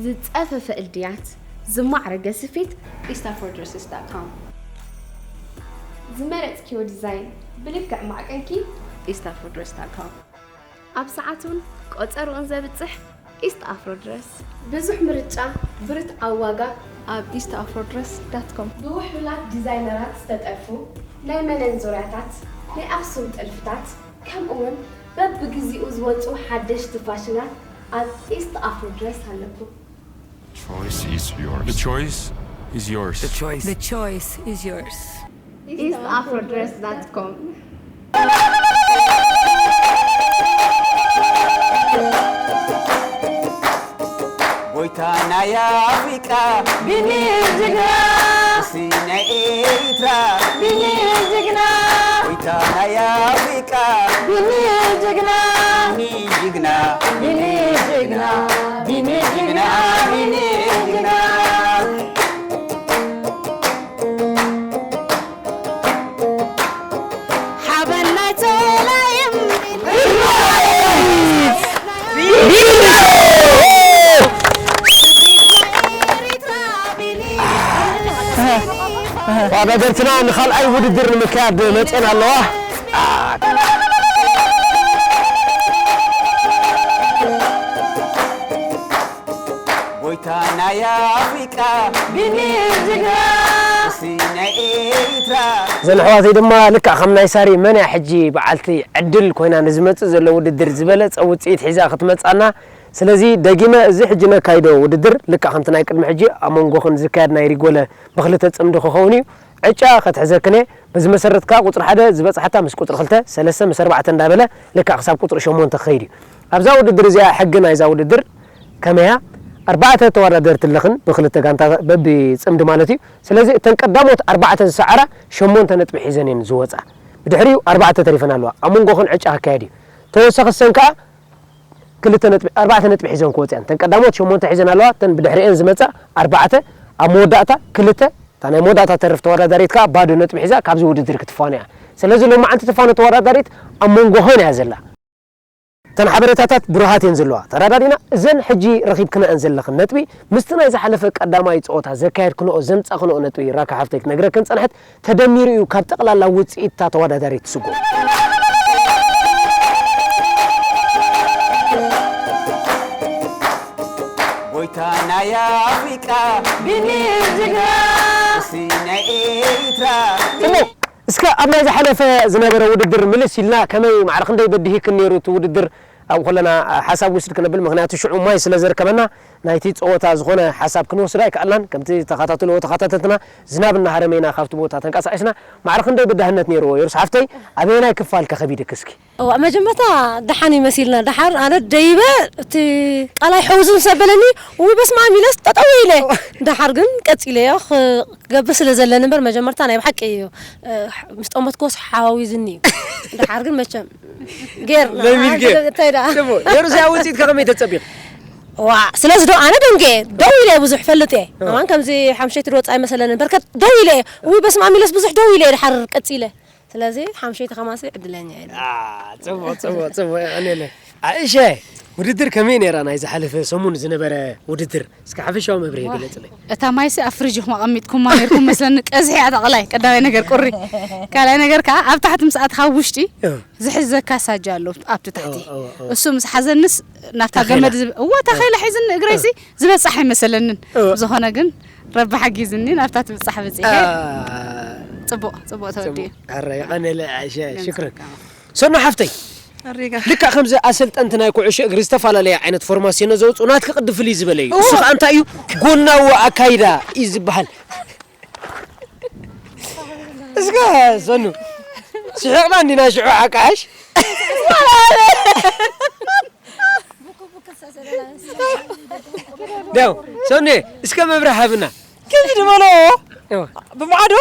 ዝጸፈፈ እልድያት፣ ዝማዕረገ ስፌት፣ ኢስት ኣፍሮ ድረስስ ዳት ኮም። ዝመረጽክዮ ዲዛይን ብልክዕ ማዕቀንኪ፣ ኢስት ኣፍሮ ድረስ ዳት ኮም። ኣብ ሰዓቱን ቆጸርኡን ዘብጽሕ ኢስት ኣፍሮ ድረስ። ብዙሕ ምርጫ፣ ብርትዓዊ ዋጋ፣ ኣብ ኢስት ኣፍሮ ድረስ ዳት ኮም። ብውሕሉላት ዲዛይነራት ዝተጠልፉ ናይ መነን ዙርያታት፣ ናይ ኣኽሱም ጥልፍታት፣ ከምኡውን በብግዚኡ ዝወጹ ሓደሽቲ ፋሽናት ኣብ ኢስት ኣፍሮ ድረስ ኣለኩም። Choice is yours. The choice is yours. The choice. The choice is yours. ኢስት ኣፍሮ ድረስ ዳት ኮም። ጎይታ ናይ ኣፍሪቃ ቢኒ ጅግና፣ ንጉሲ ናይ ኤርትራ ቢኒ ጅግና፣ ጎይታ ናይ ኣፍሪቃ ቢኒ ጅግና፣ ቢኒ ጅግና፣ ቢኒ ጅግና፣ ቢኒ ጅግና፣ ቢኒ ጅግና። ሓበን ናይ ጸላይም ተወዳደርትና ንኻልኣይ ውድድር ንምክያድ መፅኤን ኣለዋ። ጎይታ ናይ ኣፍሪቃ ቢኒ ጅግና፣ ንጉሲ ናይ ኤርትራ። እዘን ኣሕዋተይ ድማ ልክዕ ከም ናይ ሳሪ መን እያ ሕጂ በዓልቲ ዕድል ኮይና ንዝመጽእ ዘሎ ውድድር ዝበለጸ ውጽኢት ሒዛ ክትመጻና። ስለዚ ደጊመ እዚ ሕጂ ነካይዶ ውድድር ልክዕ ከምቲ ናይ ቅድሚ ሕጂ ኣብ መንጎኽን ዝካየድ ናይ ሪጎለ ብክልተ ጽምዲ ክኸውን እዩ። ዕጫ ከትሕዘክን እየ። በዚ መሰረት ከኣ ቁጽሪ ሓደ ዝበጽሓታ ምስ ቁጽሪ ክልተ፣ ሰለስተ ምስ ኣርባዕተ እንዳበለ ልክዕ ክሳብ ቁጽሪ ሸሞንተ ክኸይድ እዩ። ኣብዛ ውድድር እዚኣ ሕጊ ናይዛ ውድድር ከመይ እያ? ኣርባዕተ ተወዳደርቲ ኣለኽን ብክልተ ጋንታ በቢ ጽምዲ ማለት እዩ። ስለዚ እተን ቀዳሞት ኣርባዕተ ዝሰዓራ ሸሞንተ ነጥቢ ሒዘን እየን ዝወጻ። ብድሕሪኡ ኣርባዕተ ተሪፈን ኣለዋ። ኣብ መንጎኽን ዕጫ ክካየድ እዩ። ተወሳኺ ሰን ከኣ ክልተ ነጥቢ ኣርባዕተ ነጥቢ ሒዘን ክወጽኣን። እተን ቀዳሞት ሸሞንተ ሒዘን ኣለዋ። እተን ብድሕሪኤን ዝመጻ ኣርባዕተ ኣብ መወዳእታ ክልተ እታ ናይ መወዳእታ ተርፍ ተወዳዳሪት ከኣ ባዶ ነጥቢ ሒዛ ካብዚ ውድድር ክትፋኖ እያ። ስለዚ ሎማዓንቲ ትፋኖ ተወዳዳሪት ኣብ መንጎኸን እያ ዘላ። እተን ሓበሬታታት ብሩሃት እየን ዘለዋ። ተረዳዲና? እዘን ሕጂ ረኺብክነአን ዘለኽን ነጥቢ ምስቲ ናይ ዝሓለፈ ቀዳማይ ጸወታ ዘካየድክንኦ ዘምጻእክንኦ ነጥቢ ራካ ሓፍተይ ክትነግረክን ጸንሐት። ተደሚሩ እዩ ካብ ጠቕላላ ውጽኢት እታ ተወዳዳሪት ትስጎ። ጎይታ ናይ ኣፍሪቃ ቢኒ ጅግና፣ ንጉሲ ናይ ኤርትራ። ጽቡቕ። እስከ ኣብ ናይ ዝሓለፈ ዝነበረ ውድድር ምልስ ኢልና ከመይ ማዕረ ክንደይ በዲሂክን ነይሩ እቲ ውድድር ኣብኡ ከለና ሓሳብ ንውስድ ክነብል፣ ምኽንያቱ ሽዑ ማይ ስለ ዘርከበና ናይቲ ጸወታ ዝኾነ ሓሳብ ክንወስድ ኣይከኣልናን። ከምቲ ተኸታተልዎ ተኸታተልትና ዝናብ እናሃረመ ኢና ካብቲ ቦታ ተንቀሳቒስና። ማዕረ ክንደይ በዳህነት ነይርዎ? የሩስ ሓፍተይ ኣበየናይ ክፋል ከ ከቢድክ እስኪ? እዋ መጀመርታ ደሓን ይመሲልና ደሓር ኣነ ደይበ እቲ ቃላይ ሕውዝም ሰበለኒ ውይ በስመ ኣብ ኢለስ ጠጠው ኢለ ደሓር ግን ቀፂለዮ ክገብር ስለ ዘለኒ እምበር መጀመርታ ናይ ብሓቂ እዩ ምስ ጠመትክዎስ ሓዋዊዝኒ እዩ ደሓር ግን መቸም ጌር ለሚድ ጌር። እንታይ ደኣ ጽቡቅ። የሩስ እዚኣ ውፅኢት ከ ከመይ ተፀቢቕ? ዋ ስለዚ ዶ ኣነ ደንገ ደው ኢለ ብዙሕ ፈልጥ እየ ኣማን ከምዚ ሓምሸይቲ ዶ ወፃኢ መሰለኒ በርከት ደው ኢለ እየ ውይ በስመ ኣብ ኢለስ ብዙሕ ደው ኢለ እየ ደሓር ቀፂለ ስለዚ ሓምሸይቲ ከማሲ ዕድለኛ እየ ጽቡቕ ጽቡቕ ጽቡቕ የቐንየለይ። ኣእሸ ውድድር ከመይ ነይራ ናይ ዝሓለፈ ሰሙን ዝነበረ ውድድር እስከ ሓፈሻዊ መብርሂ ግለፅለይ። እታ ማይሲ ኣብ ፍሪጅ ኢኹም ኣቐሚጥኩማ ነይርኩም መስለኒ ቀዝሒ እያ ጠቕላይ ቀዳማይ ነገር ቁሪ ካልኣይ ነገር ከዓ ኣብ ታሕቲ ምስ ኣትኻ ኣብ ውሽጢ ዝሕዘካ ሳጃ ኣሎ ኣብቲ ታሕቲ እሱ ምስ ሓዘንስ ናብታ ገመድ ዝብ እወ ታኸይለ ሒዝኒ እግረይሲ ዝበፅሕ ኣይመሰለንን ዝኾነ ግን ረቢ ሓጊዝኒ ናብታ ትብፃሕ በፂሐ ፅቡቕ ፅቡቕ ተወዲኡ ኣረ የቐነለ ኣይሸ ሽክረን ሰኖ ሓፍተይ ኣሪጋ ልክዕ ከምዚ ኣሰልጠንቲ ናይ ኩዕሾ እግሪ ዝተፈላለየ ዓይነት ፎርማሲኖ ዘውፅኡ ናትኪ ቅዲ ፍልይ ዝበለ እዩ እሱ ከዓ እንታይ እዩ ጎናዊ ኣካይዳ እዩ ዝበሃል እስከ ሰኑ ስሒቕና እንዲና ሽዑ ሓቃሽ ደው ሰኑ እስከ መብርህ ሃብና ከምዚ ድበሎ ብማዕዶ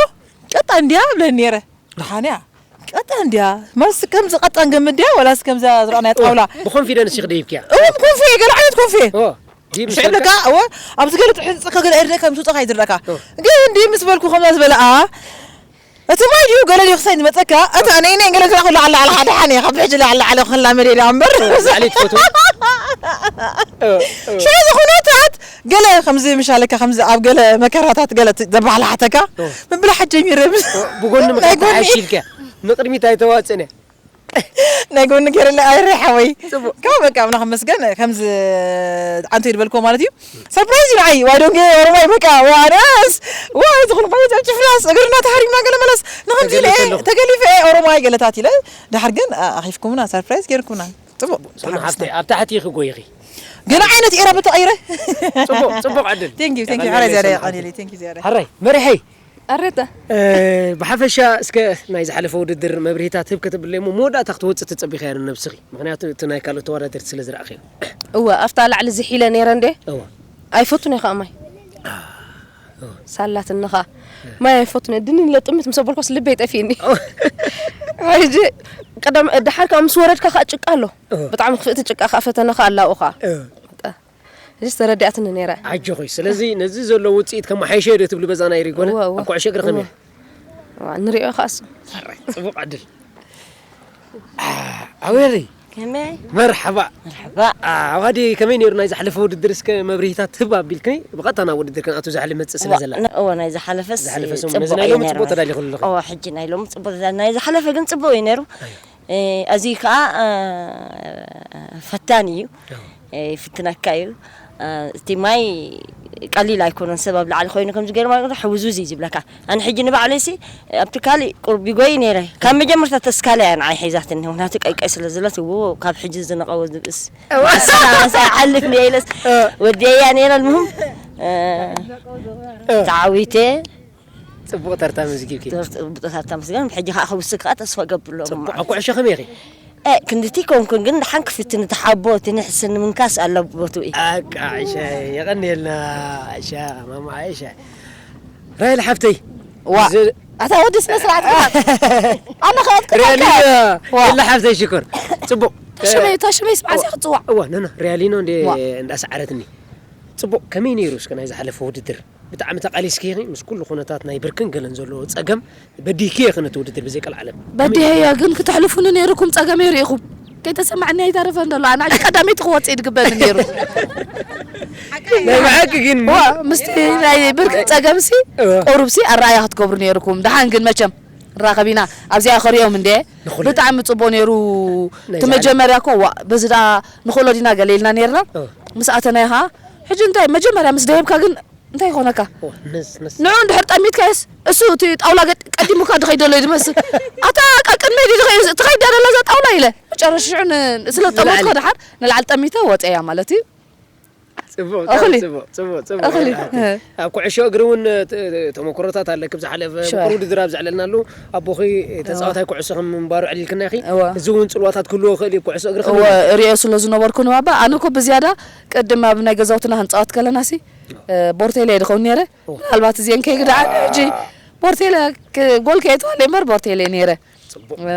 ቀጣ እንዲያ ብለን ነይረ ደሓንያ ቀጣ እንዲያ መልስ ከምዚ ቀጣን ገምድያ ወላስ ከምዛ ዝረኣናያ ጣውላ ብኮንፊደንስ ይኽደ ይብክያ እወ ብኮንፊ ገለ ዓይነት ኮንፊ ኦ ዲብ ሽዕልካ እወ ኣብዚ ገለ ጥሕንፀካ ገለ ኣይርደካ ምስ ውፀኻ ይድረካ ግን እንዲ ምስ በልኩ ከምዛ ዝበለኣ እቲ ማይ ድዩ ገለ ድዩ ክሳይ ዝመፀካ እታ ነይነይ ገለ ዝረኣኹ ላዕላ ዓለ ሓደ ሓነ ካብ ብሕጂ ላዕላ ዓለ ክላ መደዳ እምበር ላዕሊ ትፈትዎ ሽዑ ዝኹነታት ገለ ከምዚ ምሻለካ ከምዚ ኣብ ገለ መከራታት ገለ ት- ዘባሕላሕተካ እወ። ምብላሕ ጀሚረ። እወ፣ ብጎኒ ናይ ምክንያት ጎኒ። ሓይሽ ኢልካ ንቕድሚት ኣይተዋፅእን እየ። ናይ ጎኒ ገይረለ ኣይረ ሓወይ። ጽቡቅ። ካብ በቃ ኣምላኽ መስገን ከምዚ ኣንቶ ይድበልኮ ማለት እዩ። ሰርፕራይዝ እዩ ንዓይ ዋይ ዶንጌ ኦሮማይ በቃ ዋናስ ዋይ ዝኹን ቆይታ ጭፍራስ እግርና ተሃሪምና ገለ መለስ ንኸምዚ ኢለ እየ ተገሊፈ እየ ኦሮማይ ገለታት ኢለ ድሓር ግን ኣኺፍኩምና ሰርፕራይዝ ገይርኩምና። ጽቡቅ። ሰኑ ሓፍተይ ኣብ ታሕቲ ኢኺ ጎይኺ። ገለ ዓይነት ኤራ በተቐይረ። ጽቡቕ፣ ጽቡቕ ዕድል። Thank you, thank you። የቐንየለይ ሓራይ ዝያዳ ሰኑ የቐንየለይ። ሓፍተይ። Thank you ዝያዳ። ሓራይ፣ መሪሐይ። ኣረታ። እ፣ ብሓፈሻ እስከ ናይ ዝሓለፈ ውድድር መብርሂታት ህብ ከተብለይ እሞ መወዳእታ ክትወጽእ ትጸቢኺ እያ ንነብስኺ። ምኽንያቱ እቲ ናይ ካልኦት ተወዳደርቲ ስለ ዝረኣኽዮ። እወ፣ ኣብታ ላዕሊ ዝሒለ ነይረ እንዴ? እወ። ኣይፈቱን እየ ከኣ ማይ። ሳላትኒ ኸኣ ማይ ኣይፈቱን እየ። ድንን ኢለ ጥምት ምስ ኣበልኳስ ልበይ ጠፊእኒ። ሕጂ ቀደም፣ ደሓር ከኣ ምስ ወረድካ ከኣ ጭቃ ኣሎ። እወ። ብጣዕሚ ክፍእቲ ጭቃ ከኣ ፈተነ ከኣ ኣላኡ ከኣ። እወ። በቃ፣ ሕጂስ ተረዲኣትኒ ነይራ። ኣጆኺ። ስለዚ ነዚ ዘሎ ውጽኢት ከመሓይሸ ዶ ትብሊ በዛ ናይ ሪጎነ? እወ፣ እወ። ኣብ ኩዕሾ እግሪ ከመይ? እወ። እዋ፣ ንሪኦ ከኣ እሱ። ሕራይ፣ ጽቡቕ ዕድል። አ፣ ኣወለይ። ከመይ? መርሓባ። መርሓባ። አ፣ ኣዋዲ ከመይ ነይሩ ናይ ዝሓለፈ ውድድር? እስከ መብርሂታት ህብ ኣቢልክኒ ብቐጥታ ናብ ውድድር ክንኣቱ ዝሓለ መጽእ ስለ ዋ፣ ዘላ። ነ-፣ እወ፣ ናይ ዝሓለፈስ ዝሓለፈ ሰሙን ጽቡቕ ነዚ ናይ እዩ ሎሚ ነይሩ ጽቡቕ ማለት። ተዳሊኹ ኣለኹ። እወ፣ ሕጂ ናይ ሎሚ ጽቡቕ ተዳ-፣ ናይ ዝሓለፈ ግን ጽቡቕ እዩ ነይሩ። ኣይ። እ፣ እዚ ከኣ፣ እ፣ ፈታኒ እዩ። ኣዎ። እ፣ ይፍትነካ እዩ። እ፣ እቲ ማይ ቀሊል ኣይኮነን፣ ሰብ ኣብ ላዕሊ ኮይኑ ከምዚ ገይሩ ማለት ሕውዝውዝ እዩ ዝብለካ። ኣነ ሕጂ ንባዕለይሲ ኣብቲ ካሊእ ቁሩብ ይጎይ ነይረ። ካብ መጀመርታ ተስካለ እያ ንዓይ ሒዛትኒ፣ ምኽንያቱ ቀይቀይ ስለ ዝለት፣ እዎ፣ ካብ ሕጂ ዝነቐወ ዝብእስ። እዋ። ንስኻ መሳይ ሓልፍ ነይለስ፣ እዋ። ወዲያ ነይረ፣ المهم፣ እ፣ እዋ። ተዓዊተ። ጽቡቕ ተርታ መዝጊብኪ። ተርታ መዝጊብኪ። ሕጂ ከኣ ክውስክ ከኣ ተስፋ እገብር ኣለኹ ጽቡቕ። መዓልቲ። ኣብ ኩዕሾ ከመይ ኢኺ? እ፣ ክንድቲ ኮንኩን ግን ደሓን ክፍትን፣ እቲ ሓቦ፣ እቲ ንሕስን ምንካስ ኣሎ ቦትኡ እዩ። ኣቃ፣ ዕሻ፣ የቐንየልና፣ ዕሻ፣ ማማ፣ ዕሻ። ራሄል ሓፍተይ፣ ዋ። ዝ-፣ ኣታ ወዲ ስነ ስርዓት ግበር። ኣነ ከኣ ኣትክልተካ። ሪያሊኖ፣ ዋ። ኤላ ሓፍተይ ሽኮር። ጽቡቕ። እታ ሽመይ፣ እታ ሽመይ ስምዓ እዚኣ ክትጽዋዕ። እዋ፣ ኖ፣ ኖ፣ ሪያሊኖ እንደ-፣ ዋ። እንዳሰዓረትኒ። ጽቡቕ፣ ከመይ ነይሩ እስከ ናይ ዝሓለፈ ውድድር? ብጣዕሚ ተቓሊስኪ ኢኺ፣ ምስ ኩሉ ኩነታት ናይ ብርክን ገለን ዘለዎ ጸገም በዲህኪ ኢኺ ነቲ ውድድር ብዘይ ቀልዓለም። በዲሀዮ፣ ግን ክተሕልፉኒ ነይሩኩም፣ ጸገመይ ርኢኹም። ከይተሰማዕኒ ኣይተርፈን ዘሎ፣ ኣነ ሕጂ ቀዳመይቲ ክወጽእ እዩ ዝግበኒ ነይሩ። ናይ ብሓቂ ግን ዋ፣ ምስቲ ናይ ብርክን ጸገምሲ እወ። ቁሩብሲ ኣረኣያ ክትገብሩ ነይሩኩም። ደሓን ግን መቸም ንራኸብ ኢና፣ ኣብዚኣ ክሪኦም እንደ ንኹሉ። ብጣዕሚ ጽቡቕ ነይሩ። ናይ እቲ ዛዕባ መጀመርያ እኮ ዋ፣ በዚ ደኣ ንኽእሎ ዲና ገለ ኢልና ነይርና። እወ። ምስ ኣተናዮ ኸኣ፣ ሕጂ እንታይ መጀመርያ ምስ ደየብካ ግን እንታይ ይኾነካ? ኦ፣ ንስ-፣ ንስ-፣ ንዑ እንድሕር ጠሚትካዮስ፣ እሱ እቲ ጣውላ ገ-፣ ቀዲሙካ ድኸይድ ዘሎ እዩ ዝመስል። ኣታ፣ ቃ ቅድመይ ድዩ ድኸይ-፣ ትኸይድ እያ ደላ እዛ ጣውላ ኢለ። መጨረሻ ሽዑ ን-፣ ስለ ዝጠመትኮ ንላዕሊ። ደሓር ንላዕሊ ጠሚተ ወፀ እያ ማለት እዩ። ጽቡቕ፣ እኽሊ። ጽቡቕ፣ ጽቡቕ፣ ጽቡቕ። እኽሊ። ኣብ ኩዕሾ እግሪ እውን ተ-፣ ተመክሮታት ኣለኪ። ብዝሓለፈ ሽወር። ምቁር ውድድር ኣብ ዘዕለልናሉ፣ ኣቦኺ እዋ። ተጻዋታይ ኩዕሶ ከም ምንባሩ ኣዕሊልክና ኢኺ። እዋ። እዚ እውን ጽልዋታት ክህልዎ ይኽእል እዩ፣ ኩዕሶ እግሪ ከመይ እወ፣ እዩ? እሪኦ ስለ ዝነበርኩ ንባባ፣ ኣነ እኮ ብዝያዳ ቅድም ኣብ ናይ ገዛውትና ክንጻወት ከለናሲ፣ እ፣ ቦርቴለ እየ ድኸውን ነይረ። ኦ። ምናልባት እዚአን ከይግድዓኒ ሕጂ ቦርቴለ ክ-፣ ጎል ከየእትዋለይ እምበር ቦርቴለ እየ ነይረ። ጽቡቕ። እ፣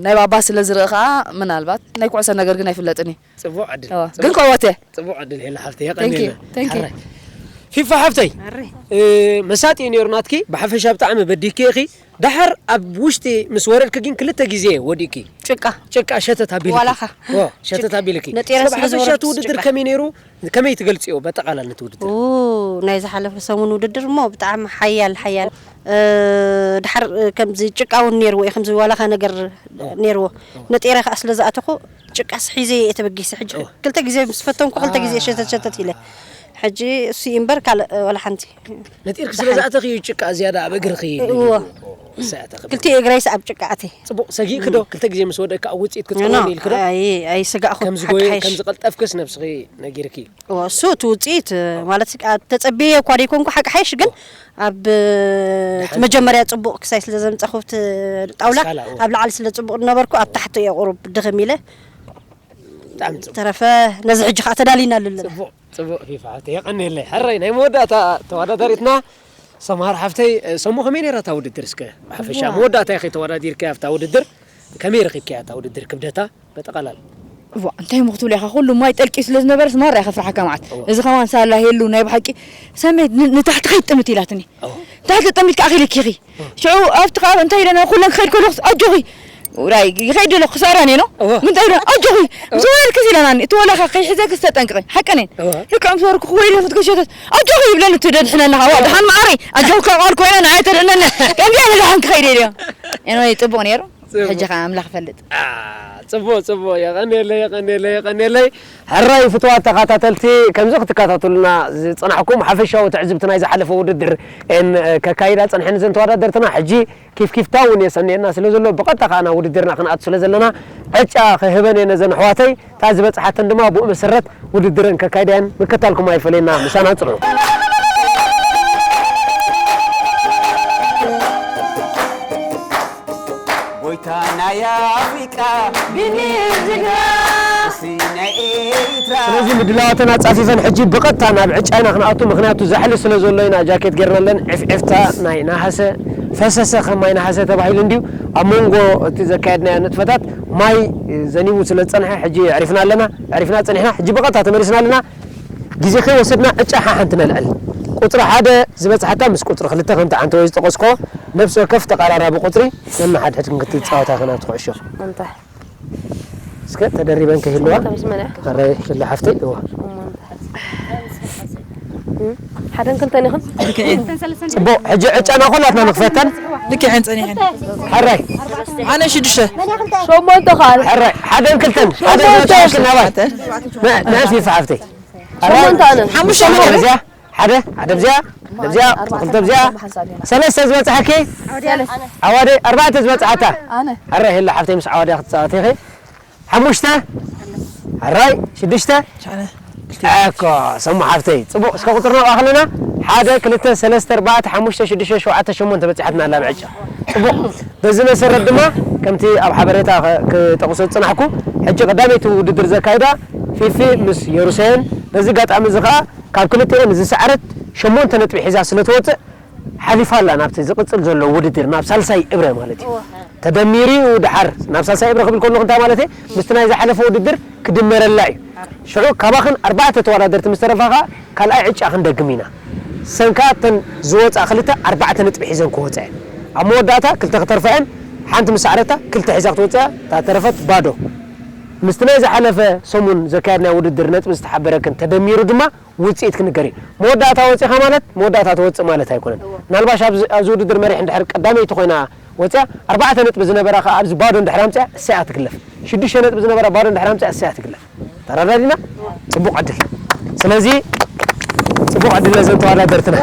ናይ ባባ ስለ ዝርኢ ኸኣ ምናልባት ናይ ኩዕሶ ነገር ግን ኣይፍለጥን እዩ። ጽቡቕ ዕድል። እወ፣ ጽቡቕ። ግን ከወተ። ጽቡቕ ዕድል ሄላ ሓፍተይ፣ Thank you, የቐንየልና። Thank you። ሓራይ። ፊፋ ሓፍተይ፣ ኣረ። እ፣ መሳጢ እዩ ነይሩ ናትኪ፣ ብሓፈሻ ብጣዕሚ በዲህኪ ኢኺ። ደሓር ኣብ ውሽጢ ምስ ወረድኪ ግን ክልተ ግዜ ወዲእኪ። ጭቃ። ጭቃ ሸተት ኣቢልኪ። ዋላኻ። ኦ፣ ሸተት ጭቃ። ኣቢልኪ። ነጢረ እስከ ስለ ብሓፈሻ እቲ ዝወረድኩ ውድድር ጭቃ። ከመይ ነይሩ? ከመይ ትገልጽዮ በጠቓላል ነቲ ውድድር? ኡ፣ ናይ ዝሓለፈ ሰሙን ውድድር እሞ ብጣዕሚ ሓያል፣ ሓያል። እ፣ ደሓር፣ እ፣ ከምዚ ጭቃ እውን ነይርዎ እዩ፣ ከምዚ ዋላኻ ነገር ኦ። ነይርዎ። ኦ። ነጢረ ከኣ ስለ ዝኣተኹ ጭቃስ ሒዘ እየ ተበጊሰ። ሕጂ ኦ። ክልተ ግዜ ምስ ፈተንኩ፣ ክልተ ግዜ ሸተት ሸተት ኢለ። ሕጂ እሱ እዩ እምበር ካልእ ዋላ ሓንቲ። ነጢርኪ ስለ ዝኣተኺ እዩ ጭቃ ዝያዳ ኣብ እግርኺ እዎ። ክልቲኡ እግረይስ ኣብ ጭቃ ኣትየ። ጽቡቕ፣ ሰጊእኪ ዶ? ክልተ ግዜ ምስ ወደቅኪ ኣብ ውጽኢት ኖ፣ ክትከውኒ ኢልኪ ዶ? ኣይ-፣ ኣይሰጋእኹን፣ ከምዚ ሓቂ ጎየ-፣ ሓይሽ። ከምዚ ቀልጠፍክስ ነብስኺ ነጊርኪ? እዎ፣ እሱ እቲ ውጽኢት፣ ማለት፣ ተጸብየ እኳ ደይኮንኩ ሓቂ ሓይሽ፣ ግን ኣብ፣ እቲ ደሓን መጀመርያ ጽቡቕ ክሳይ ስለ ዘምጻኹ ኣብቲ ጣውላ፣ ስካላ፣ እዎ። ኣብ ላዕሊ ስለ ጽቡቕ ዝነበርኩ፣ ኣብ ታሕቲ እየ ቁሩብ ድኽም ኢለ። ብጣዕሚ ጽቡቕ። ተረፈ ነዚ ሕጂ ከኣ ተዳሊና ኣለና። ጽቡቕ፣ ጽቡቕ ፊፋ ሓፍተይ፣ የቐንየለይ። ሕራይ ናይ መወዳእታ ተወዳዳሪትና ሰምሃር ሓፍተይ፣ ሰሙ ከመይ ነይራ እታ ውድድር እስከ? ብሓፈሻ እዋ። መወዳእታ ኢኺ ተወዳዲርኪ ኣብታ ውድድር፣ ከመይ ረኺብኪያ እታ ውድድር ክብደታ በጠቓላላ? እዋ፣ እንታይ እሞ ክትብሎ ኢኻ? ኩሉ ማይ ጠልቂዩ ስለ ዝነበረስ ማራ እየ ከፍርሓካ መዓት። እዋ። እዚ ከማን ሳላ ሄሉ ናይ ብሓቂ ሰመይ ን-፣ ንታሕቲ ከይትጥምት ኢላትኒ። እዋ። ታሕቲ ጠሚትካ ኣኺልኪ ኢኺ። እዋ። ሽዑ ኣብቲ ከባቢ እንታይ ኢለና ኩለን ክኸይድ ከለኹስ ኣጆኺ ውራይ ይኸይድ ኣሎ ክሳራን እየ ነው። እወ። ምን ጠይዶ? ኣጆኺ፣ እወ። ዝወልክ ሲለናኒ፣ እቲ ወላኻ ከይሕዘክ ዝተጠንቅቐ። ሓቀኔን። እወ። ልክዕ ምስ ወርኩ ክወይለ ፍትከሸተት። ኣጆኺ ይብለኒ፣ እቲ ደድሕነና፣ እዋ፣ ደሓን መዓረይ። ኣጆኺ ካብ ቃል ኮይነ ንዓይ ተደነነ። ከምዚኣ ኢለ ደሓን ክኸይድ እየ ድዮ? ኤንወይ፣ ጽቡቕ ነይሩ። ጽቡቕ። ሕጂ ኸዓ ኣምላኽ ይፈልጥ። አ፣ ጽቡቕ፣ ጽቡቕ። የቐንየለይ፣ የቐንየለይ፣ የቐንየለይ። ሕራይ ፍትዋት ተኸታተልቲ፣ ከምዚ ክትከታተሉና ዝጸናሕኩም ሓፈሻዊ ትዕዝብቲ ናይ ዝሓለፈ ውድድር እየን ከካይዳ ጸንሐን እዘን ተወዳደርትና። ሕጂ ኪፍ ኪፍታ እውን የሰንየና ስለ ዘሎ፣ ብቐጥታ ከኣ ናብ ውድድርና ክንኣቱ ስለ ዘለና፣ ዕጫ ክህበን እየ ነዘን ኣሕዋተይ። እታ ዝበጽሓተን ድማ ብኡ መሰረት ውድድረን ከካይዳ እየን። ምክታልኩም ኣይፈለየና፣ ምሳና ጽንሑ። ጎይታ ናይ ኣፍሪቃ፣ ቢኒ ጅግና፣ እሲ ናይ ኤርትራ። ስለዚ ምድላዋተን ኣጻፊፈን ሕጂ ብቐጥታ ናብ ዕጫ ኢና ክንኣቱ፣ ምኽንያቱ ዛሕሊ ስለ ዘሎ ኢና ጃኬት ጌርናለን። ዕፍዕፍታ ናይ ነሃሰ ፈሰሰ ከም ማይ ነሃሰ ተባሂሉ እንድዩ። ኣብ መንጎ እቲ ዘካየድናዮ ንጥፈታት ማይ ዘኒቡ ስለ ዝጸንሐ ሕጂ ኣዕሪፍና ኣለና፣ ኣዕሪፍና ጸኒሕና፣ ሕጂ ብቐጥታ ተመሊስና ኣለና። ግዜ ከይወሰድና ዕጫ ሓሓንቲ ነልዕል። ቁጽሪ ሓደ ዝበጽሓታ ምስ ቁጽሪ ክልተ ከምቲ ዓንተ ወይ ዝጠቐስኮ ነፍሲ ወከፍ ተቐራራቢ ቁጽሪ ነንሓድሕድክን ክትጻወታ ከናብቲ ኩዕሾ። እንታይ? እስከ ተደሪበን ከይህልዋ። ተበስመና። ኣረ ክላ ሓፍተይ፣ እዋ። ሓደን ክልተን ይኹን። ጽቡቕ፣ ሕጂ ዕጫና ኩላትና ንኽፈተን። ልክዐን ጸኒሐን። ሕራይ። ኣነ ሽዱሽተ። ሸሞንተ ኻል። ሕራይ፣ ሓደን ክልተን። ሓደ ሸሞንተ። ዝበጽሓ ናባይ። ሸሞንተ። ነ-፣ ነዕስ ይፋ ሓፍተይ። ሸሞንተ ኣነ። ሓሙሽተ ሓደ ማለት። እዚኣ፣ ሓደ፣ ሓደ ብዚኣ፣ ብዚኣ፣ ክልተ ብዚኣ፣ ሰለስተ ዝበጽሓኪ? ሰለስተ። ዓዋደ፣ ኣርባዕተ ዝበጽሓታ? ኣነ። ኣረ፣ ሄላ ሓፍተይ ምስ ዓዋደ ክትጻወት ኢኺ። ሓሙሽተ? ኣራይ፣ ሽዱሽተ? ሻነ። ኣኮ፣ ሰሙ ሓፍተይ። ጽቡቕ፣ እስከ ቁጽሪ ነብኣ ከለና፣ ሓደ፣ ክልተ፣ ሰለስተ፣ ኣርባዕተ፣ ሓሙሽተ፣ ሽዱሽተ፣ ሸውዓተ፣ ሸሞንተ በጺሓትና ኣላ ብዕጫ። ጽቡቕ። በዚ መሰረት ድማ፣ ከምቲ ኣብ ሓበሬታ ከ-፣ ክጠቕሶ ዝጽናሕኩ፣ ሕጂ ቀዳመይቲ ውድድር ዘካይዳ ፊፊ ምስ የሩሳየን፣ በዚ ኣጋጣሚ እዚ ኸኣ፣ ካብ ክልቲኤን ዝሰዓረት ሸሞንተ ነጥቢ ሒዛ ስለ ትወጽእ፣ ሓሊፋ ኣላ ናብቲ ዝቕጽል ዘሎ ውድድር፣ ናብ ሳልሳይ እብረ ማለት እዩ። እወ። ተደሚሩ እዩ ድሓር፣ ናብ ሳልሳይ እብረ ክብል ከለኹ እንታይ ማለት እየ? ምስቲ ናይ ዝሓለፈ ውድድር ክድመረላ እዩ። ሽዑ ካባኽን ኣርባዕተ ተወዳደርቲ ምስ ተረፋ ኸኣ ካልኣይ ዕጫ ክንደግም ኢና። ሰን ከኣ እተን ዝወጻ ክልተ ኣርባዕተ ነጥቢ ሒዘን ክወጻ እየን። ኣብ መወዳእታ ክልተ ክተርፋ እየን፣ ሓንቲ ምስ ሰዓረታ ክልተ ሒዛ ክትወጽእ እያ፣ እታ ተረፈት ባዶ። ምስቲ ናይ ዝሓለፈ ሰሙን ዘካየድናዮ ውድድር ነጥቢ ዝተሓበረክን ተደሚሩ ድማ ውጽኢት ክንገር እዩ። መወዳእታ ወጺኻ ማለት መወዳእታ ትወጽእ ማለት ኣይኮነን። እወ። ምናልባሽ ኣብዚ፣ ኣብዚ ውድድር መሪሕ እንድሕር ቀዳመይቲ ኮይና ወጺኣ፣ ኣርባዕተ ነጥቢ ዝነበራ ከኣ ኣብዚ ባዶ እንድሕር ኣምጺኣ፣ እሳ እያ ትግለፍ። ሽዱሽተ ነጥቢ ዝነበራ ባዶ እንድሕር ኣምጺኣ፣ እሳ እያ ትግለፍ። ተረዳዲና? ጽቡቕ ዕድል። ስለዚ ጽቡቕ ዕድል ነዘን ተወዳደርትና።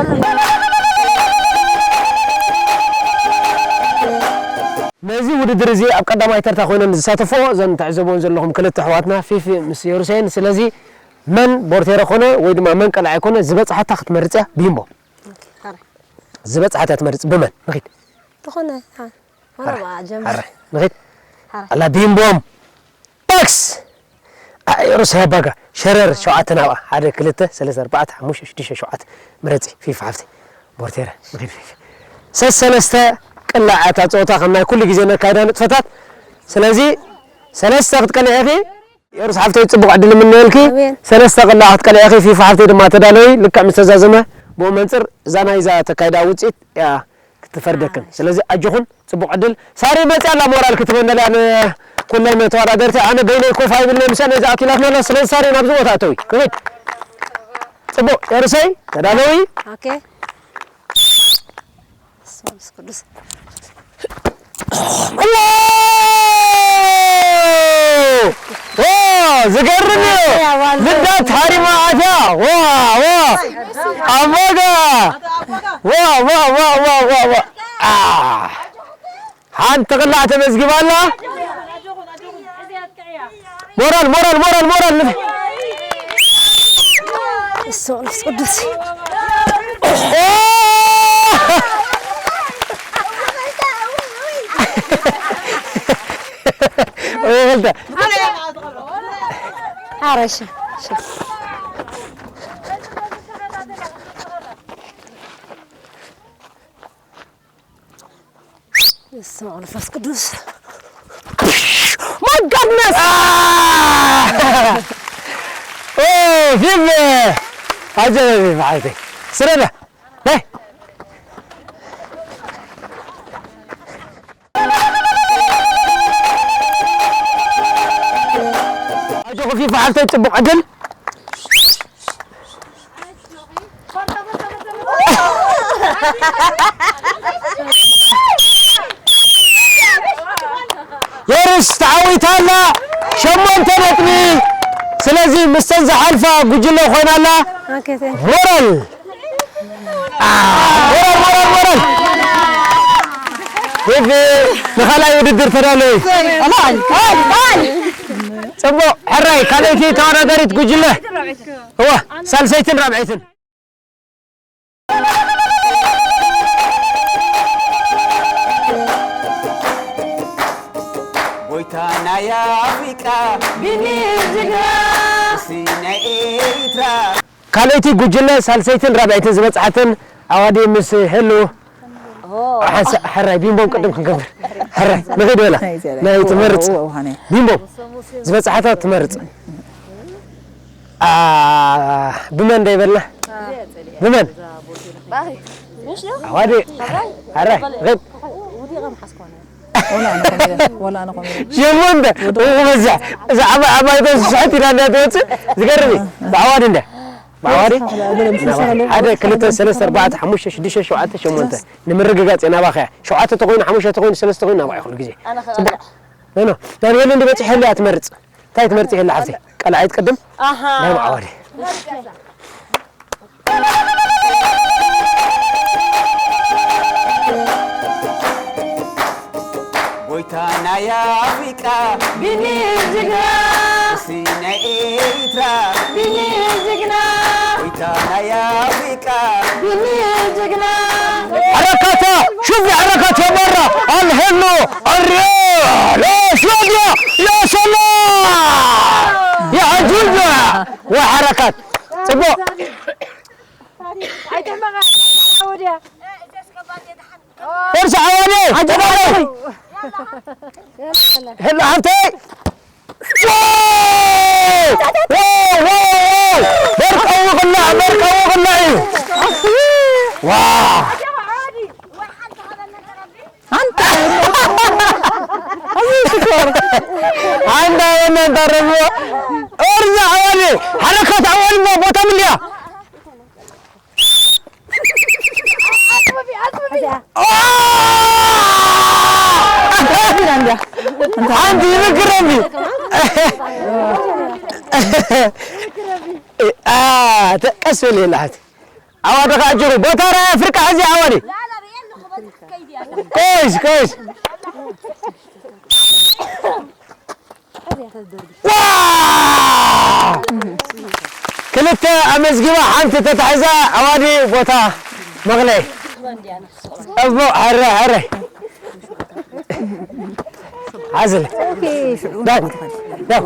ነዚ ውድድር እዚ ኣብ ቀዳማይ ተርታ ኮይነን ዝሳተፎ እዘን ትዕዘብዎን ዘለኹም ክልተ ኣሕዋትና ፊፊ ምስ የሩሳይን። ስለዚ መን ቦርቴረ ኮነ ወይ ድማ መን ቀላዒ ኮነ ዝበጽሓታ ክትመርጽ እያ። ቢምቦ። ኦኬ፣ ሓራይ። ዝበጽሓታ ትመርጽ ብመን? ንኺድ። ዝኾነ፣ ሓ-፣ ሓራይ። ሓራይ፣ ጀምር። ሓራይ። ንኺድ። ሓራይ። ኣላ ቢምቦም። ባክስ! ኣይ፣ ሩስያ ባጋ። ሸረር፣ ሸውዓተ ናብኣ። ሓደ፣ ክልተ፣ ሰለስተ፣ ኣርባዕተ፣ ሓሙሽተ፣ ሽዱሽተ፣ ሸውዓተ። ምረጺ፣ ፊፋ ሓፍቲ። ቦርቴረ፣ ንኺድ ፊፋ። ሰሰለስተ ቅላዕ እታ ጸወታ ከም ናይ ኩሉ ግዜ ነካይዳ ንጥፈታት። ስለዚ፣ ሰለስተ ክትቀልዒ ኢኺ። የሩስ ሓፍተይ ጽቡቕ ዕድል እምነየልኪ። ኣሜን። ሰለስተ ቅላዕ ክትቀልዒ ኢኺ። ፊፋ ሓፍተይ ድማ ተዳለዊ። ልክዕ ምስ ተዛዘመ ብኡ መንጽር እዛ ናይዛ ተካይዳ ውጽኢት እያ ክትፈርደክን። ኣሜን። ስለዚ ኣጆኹን ጽቡቕ ዕድል። ሳሪ መጽያ ኣላ ሞራል ክትበነላ ንኩለን ተወዳደርቲ። ኣነ በይነይ ኮፍ ኣይብልነ ምስኣ ነዚ ኣኪላትና ኣላ። ስለዚ ሳሪ ናብዚ ቦታ እተዊ። ክብድ። ጽቡቕ የሩሰይ ተዳለዊ። ኦኬ። መንፈስ ቅዱስ። ዋ! ዝገርም እዩ። ልዳት ሃሪማ ኣትያ። ዋ፣ ዋ። ኣሞጋ። ዋ፣ ዋ፣ ዋ። ኣ። ሓንቲ ቅላዕ ተመዝጊባ ኣላ። ሞራል፣ ሞራል፣ ሞራል፣ ሞራል። እሱ መንፈስ ቅዱስ። ኦ! ኦ፣ ኸልተ። ኧረ እሺ፣ እሺ። በስመ አብ ወመንፈስ ቅዱስ። My goodness! ኦ፣ ፊልም! ኣጀበ ፊልም፣ ሓይተይ። ስረዳ፣ ነይ። ሓፍተይ ጽቡቕ ዕድል። የርስ ተዓዊታ ኣላ፣ ሸሞንተ ነጥቢ። ስለዚ ምስተን ዝሓልፋ ጉጅለ ኮይና ኣላ። ሞራል። ሞራል፣ ሞራል፣ ሞራል። ሄቪ ንኻልኣይ ውድድር ተዳለዩ። ጽቡቕ፣ ሕራይ ካልኣይቲ ተወዳዳሪት ጉጅለ። እዋ፣ ሳልሰይትን ራብዐይትን። ጎይታ ናይ ኣፍሪቃ፣ ቢኒ ጅግና፣ እሲ ናይ ኤሪትራ። ካልኣይቲ ጉጅለ ሳልሰይትን ራብዐይትን ዝበጽሓትን ኣዋዲ ምስ ህሉ። ሓንሳ-፣ ሕራይ ቢምቦም ቅድም ክንገብር። ሕራይ ንኺድ በላ። ናይ ትመርጽ። ቢምቦም ዝበጽሓታ ትመርጽ። ኣ፣ ብመን ደይበልና? ብመን? ኣዋዲ። ሕራይ ንኺድ። ወላ ኣነ ኮነ ኢለ፣ ወላ ኣነ ኮነ ኢለ። ሸሞንተ፣ እኹ በዝሕ። እዛ ዓባይ፣ ዓባይ ተስስሐት ኢላ እንዳ ትወጽእ፣ ዝገርም እዩ። ብዓዋዲ እንዳ። ብዓዋዲ? ሓደ፣ ክልተ፣ ሰለስተ፣ ኣርባዕተ፣ ሓሙሽተ፣ ሽዱሽተ፣ ሸውዓተ፣ ሸሞንተ። ንምርግጋጽ እየ ናባኻ እያ። ሸውዓተ ተኾይኑ፣ ሓሙሽተ ተኾይኑ፣ ሰለስተ ተኾይኑ፣ ናባኻ ይኹን ግዜ። ጽቡቕ። ኖ፣ ኖ። ዳንኤል እንዲ በጺሕ ህልያ ትመርጽ። እንታይ ትመርጽ ይህል ሓፍቲ? ቀላዓይ ትቅድም? ኣሃ። ናይ ብዓዋዲ። ጎይታ ናይ ኣፍሪቃ ቢኒ ጅግና፣ እሲ ናይ ኤሪትራ ቢኒ ጅግና፣ ጎይታ ናይ ኣፍሪቃ ቢኒ ጅግና። حركات، شوف حركات يا برا، الهلو، الريال، يا سعوديا، يا سلام، يا عجوزة، وحركات. صبوا. فرصة عوالي. هلا حبتي. واو! واو، واو، واو. برك أوغ الله، برك أوغ الله. واو. أنت. أنت وين أنت الرجوع؟ ارجع عوالي. حركات عوالي ما بوتا مليا. ሓንቲ ይምግረኒ። አ፣ ተ-፣ ቀስ በል የላሓት። ኣዋዲ ከኣ ኣጆኺ። ቦታ ራያ ኣፍሪቃ ሕዚ ኣዋዲ። ኮይስ፣ ኮይስ። ዋ! ክልተ ኣመዝጊባ፣ ሓንቲ ተታሒዛ፣ ኣዋዲ ቦታ መቕለይ። እቦ፣ ሕረ፣ ሕረ። ሓዝለ። ዳው፣ ዳው።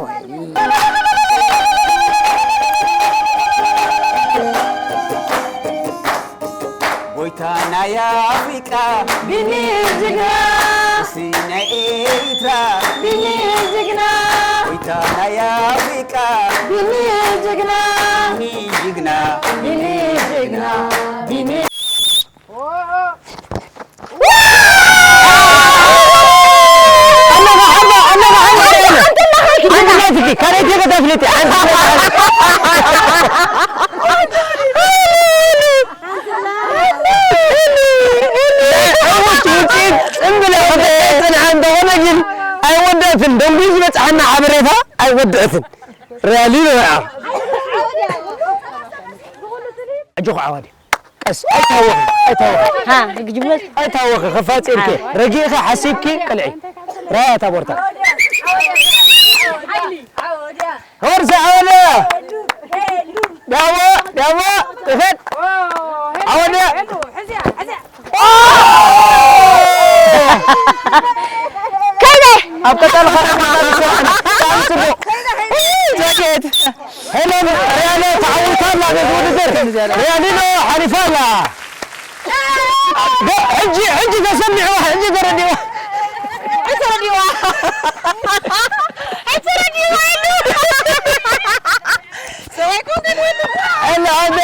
ጎይታ ናይ ኣፍሪቃ ቢኒ ጅግና፣ እሲ ናይ ኤሪትራ ቢኒ ጅግና፣ ጎይታ ናይ ኣፍሪቃ ቢኒ ጅግና፣ ቢኒ ጅግና፣ ቢኒ ጅግና፣ ቢኒ። ኣለኻ፣ ሓባ፣ ኣለኻ፣ ሓባ፣ ሓባ። ሓንቲ ናትኪ፣ ካልኣይቲ ከተፍልጢ፣ ሓንቲ ናትኪ። ውፅኢት ፅምብለ ክትፅንሓ እንተኾነ ግን ኣይወደእትን። ደንጉዩ ዝበፅሓና ሓበሬታ ኣይወደእትን። ሪያሊ ነው። ኣጆኹ ዓዋዲ። ቀስ፣ ኣይታወኺ፣ ኣይታወኺ። ሃ፣ ክጅምር? ኣይታወኺ፣ ከፋጺርኪ። ረጊእኺ፣ ሓሲብኪ፣ ቅልዒ። ራያ እታ ቦርታ። ሆርሳ ዓወደ። ዳዋ፣ ዳዋ፣ እኸድ። ዓወደ። ከይደ። ኣብ ቀጻሊ ኸ-፣ ጽቡቕ። ጃኬት። ሄለን ሪያኖ ተዓዊታ ኣላ ነዚ ውድድር። ሪያሊኖ ሓሊፋ ኣላ። ዶ-፣ ሕጂ፣ ሕጂ ተሰሚዕዋ፣ ሕጂ ተረዲእዋ። ሕጂ ተረዲእዋ። ሕጂ ተረዲእዋ ኢሉ። ሰብኣይ ኮንከን ወዲ። ኣላ፣ ኣላ።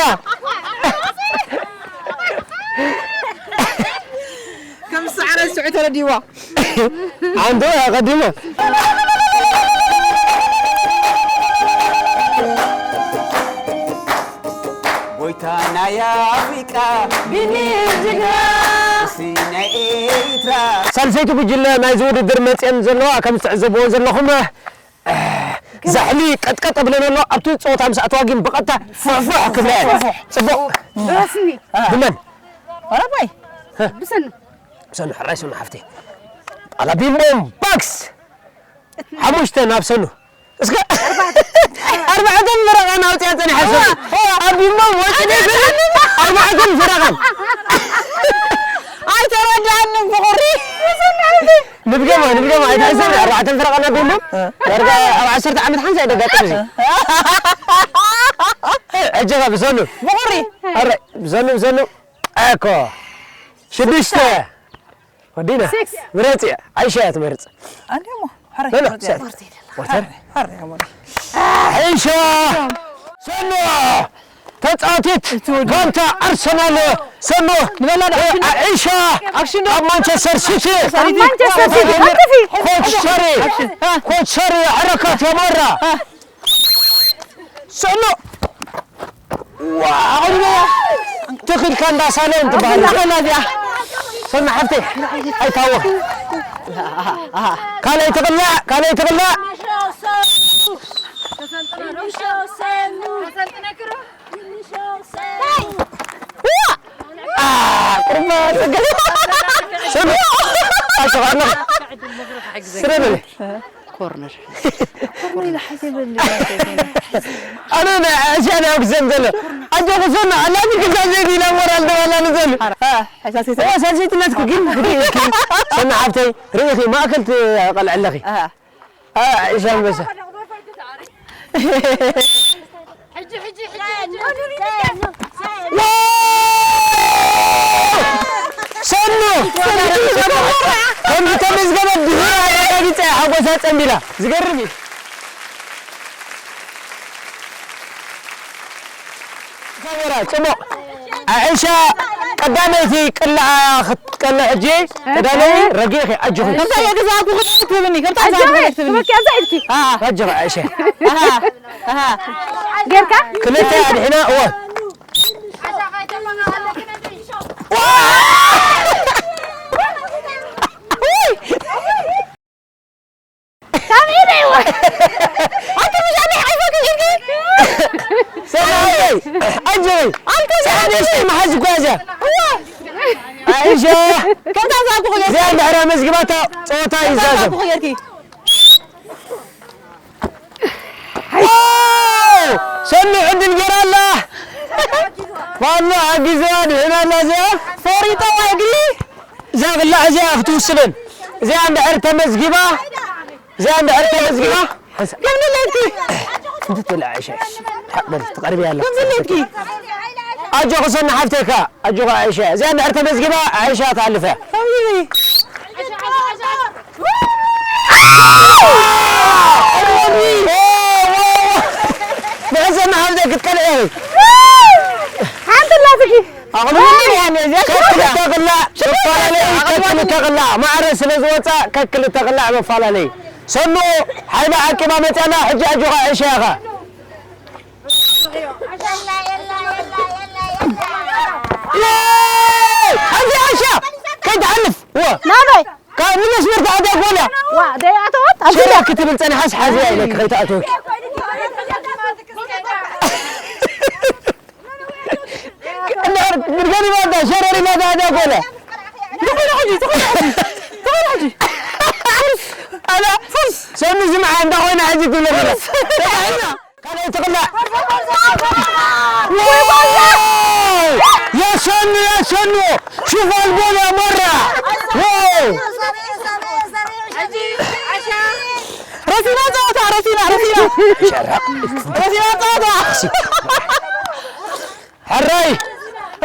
ከም ዝሰዓረ ስዑ ተረዲእዋ። ኣንተ ኣቐዲመ። ናይ ኣፍሪቃ ቢኒ ጅግና፣ እስቲ ናይ ኤርትራ። ሳልሰይቲ ጉጅለ ናይዚ ውድድር መፅየን ዘለዋ፣ ከም ትዕዘብዎ ዘለኹም፣ ዛሕሊ ቀጥቀጥ ብለን ኣሎ። ኣብቲ ፀወታ ምስ ኣተዋ ግን ብቐጥታ ፍሕፍሕ ክብላ እየን። ፉሕፉሕ። ፅቡቕ። ረስኒ። ብመን? ኣረባይ። ብሰኑ። ሰኑ ሕራይ፣ ሰኑ ሓፍተይ። ኣላ ቢምቦም ባክስ። ሓሙሽተ ናብ ሰኑ። እስከ ኣርባዕተ ምረቓ ናውፅያ ፀኒሐ ሰኑ። ኣቢምቦም ወፂ። ኣርባዕተ ፍረቓን። ኣይተረዳእንን ብቑሪ። ንድገማ፣ ንድገማ፣ ኣይትሕሰብ። ኣርባዕተ ፍረቓን ኣቢምቦም። ዳርጋ ኣብ ዓሰርተ ዓመት ሓንሳ እዩ ደጋጥም እዚ። ሕጂ ኸ ብሰኑ። ብቑሪ። ኣረ፣ ብሰኑ፣ ብሰኑ። ኣኮ። ሽዱሽተ። ወዲና። ሲክስ። ምረጽ እያ። ዓይሻ እያ ትመርጽ። ኣንዴ እሞ፣ ሕራይ፣ ኖ፣ ኖ፣ ሕራይ። ሴት። ወተር። ሕራይ፣ ሕራይ፣ ኣሞኒ። ዓይሻ! ሰኖ! ተጻዋቲት እቲ ወዲ። ጋንታ ኣርሰናል ሰኖ! ንበላ ዶ? እ፣ ኣክሽን ዶ? ዓይሻ! ኣክሽን ዶ? ኣብ ማንቸስተር ሲቲ! ኣብ ማንቸስተር ሲቲ! ኮች ሰሪ! ኣክሽን። እ። ኮች ሰሪ ሕረካት የማራ! እ። ሰኖ! ዋ፣ ኣቕልበያ። ትኽልካ እንዳ ሳሎን ትበሃል። ኣቕልበያ እዚኣ። ሰኖ ሓፍተይ፣ ኣይታወኽ። ካልኣይ ትቕላዕ፣ ካልኣይ ትቕላዕ። ዋ! አ፣ ቁርባ ሰገድ። ሰኖ፣ ኣሸኻዕና። ስረ በለ። ኮርነር። ኣነ ና-፣ እዚኣ ናይ ኣጉዘን ዘሎ። ኣጆኹ ሰኖ፣ ኣላፊ ክሳብ ዘይዲ ኢላ ሞራል ደባላ ንዘሉ። አ፣ ሓሳሲት። ኦ፣ ሳልሰይቲ ናትኩ ግን ብድእኪ። ሰኖ ሓፍተይ፣ ርኢኺ፣ ማእከል ትቐልዕ ኣለኺ። ኣሃ። አ፣ እሺ፣ ኣንበሳ። ሕጂ፣ ሕጂ፣ ሕጂ፣ ሕጂ። ዋው! ሰኑ! ከምዚ ተመዝገበ ድሕሪ ኣረጋጊጸ ሓጎሳ ጸንቢላ። ዝገርም እዩ። ካሜራ፣ ጽቡቕ። ኣዕሻ ቀዳመይቲ ቅላዓ ክትቀልዕ ሕጂ ተዳለዊ፣ ረጊእኺ፣ ኣጆኺ። ከምታ እየ ገዛእኩ ክትብል ትብኒ፣ ከምታ ገዛእኩ ኣጆኺ፣ ክትብኒ። ትብኪ ኣብዛ ኢድኪ። ኣኣ። ኣጆኺ፣ ኣዕሻ። ኣሃ፣ ኣሃ። ጌርካ? ክልተ ኣድሒና፣ እወ። ዋ! ውይ! ካብ ኢደይ ወ-፣ ኣንተ ብሻ ናይ ሓይፈክ ኢልኪ? ሰብኣይ፣ ኣጆይ፣ ኣንተ ሰዓት እሽተይ መሓዝ እኮ እያ እዚኣ። እዋ። ኣይሻ። ከምታ ዛጉ ጌርኪ። እዚኣ እንድሕር ኣመዝጊባታ፣ ፀወታ ከምታ ይዛዘም። ዛጉ ጌርኪ። ዋው! ሰኑ ዕድል ገይራ ኣላ። ዋላ ሓጊዝዋ ድሕና ኣላ እዚኣ። ፈሪጠዋ እግሪ። እዛ ብላዕ እዚኣ ክትውስንን። እዚኣ እንድሕር ተመዝጊባ፣ እዚኣ እንድሕር ተመዝጊባ፣ ሓንሳእ። ከም ድሌትኪ። እንትን ትብል ዓይሻ። ሓቅ በል፣ ትቐርቢ ኣላ። ከም ድሌትኪ። ኣጆኺ ሰኒ ሓፍተይ ከኣ፣ ኣጆኺ ዓይሻ። እዚኣ እንድሕር ተመዝጊባ፣ ዓይሻ ትሓልፍ እያ። ሓቢቢ። ንዕዘና ሓፍተይ ክትቀልዒ ኢኺ። ሓንቲ ኣላትኪ። ኣቕልብኒ እያ ነዚኣ። ከክልተ ቅላዕ መፈላለይ፣ ከክልተ ቅላዕ ማዕረ ስለ ዝወፃ፣ ከክልተ ቅላዕ መፈላለይ። ሰኑ ሓይባ ዓቂባ መፅያ ኣላ፣ ሕጂ ኣጆኻ ዓይሻ ኢኻ። ሓንቲ ዓይሻ ከይትሓልፍ። ወ። ናበይ? ካብ ንመስመር ተኣትያ ጎላ። ዋ፣ ደይ ኣተወት? ኣብ ሽረ ሽረ። ክትብል ጸኒሓስ ሓዝያ ኢለኪ ከይትኣትወኪ። እንድሕር ክትገድማ እታ ሸረሪና ተኣትያ ጎላ። ዝኾነ ሕጂ፣ ዝኾነ ሕጂ፣ ዝኾነ ሕጂ። ኣላ፣ ፉስ። ሰኑ ዝምዓ እንዳ ኮይና ሕጂ ትብለና። ካልኣይቲ ቅላዕ። ዋው! ያሰኑ፣ ያሰኑ! ሹፍ ኣልቦን ያሞራ! ዋው! ረሲና ጸወታ፣ ረሲና፣ ረሲና። ረሲና ጸወታ። ሕራይ!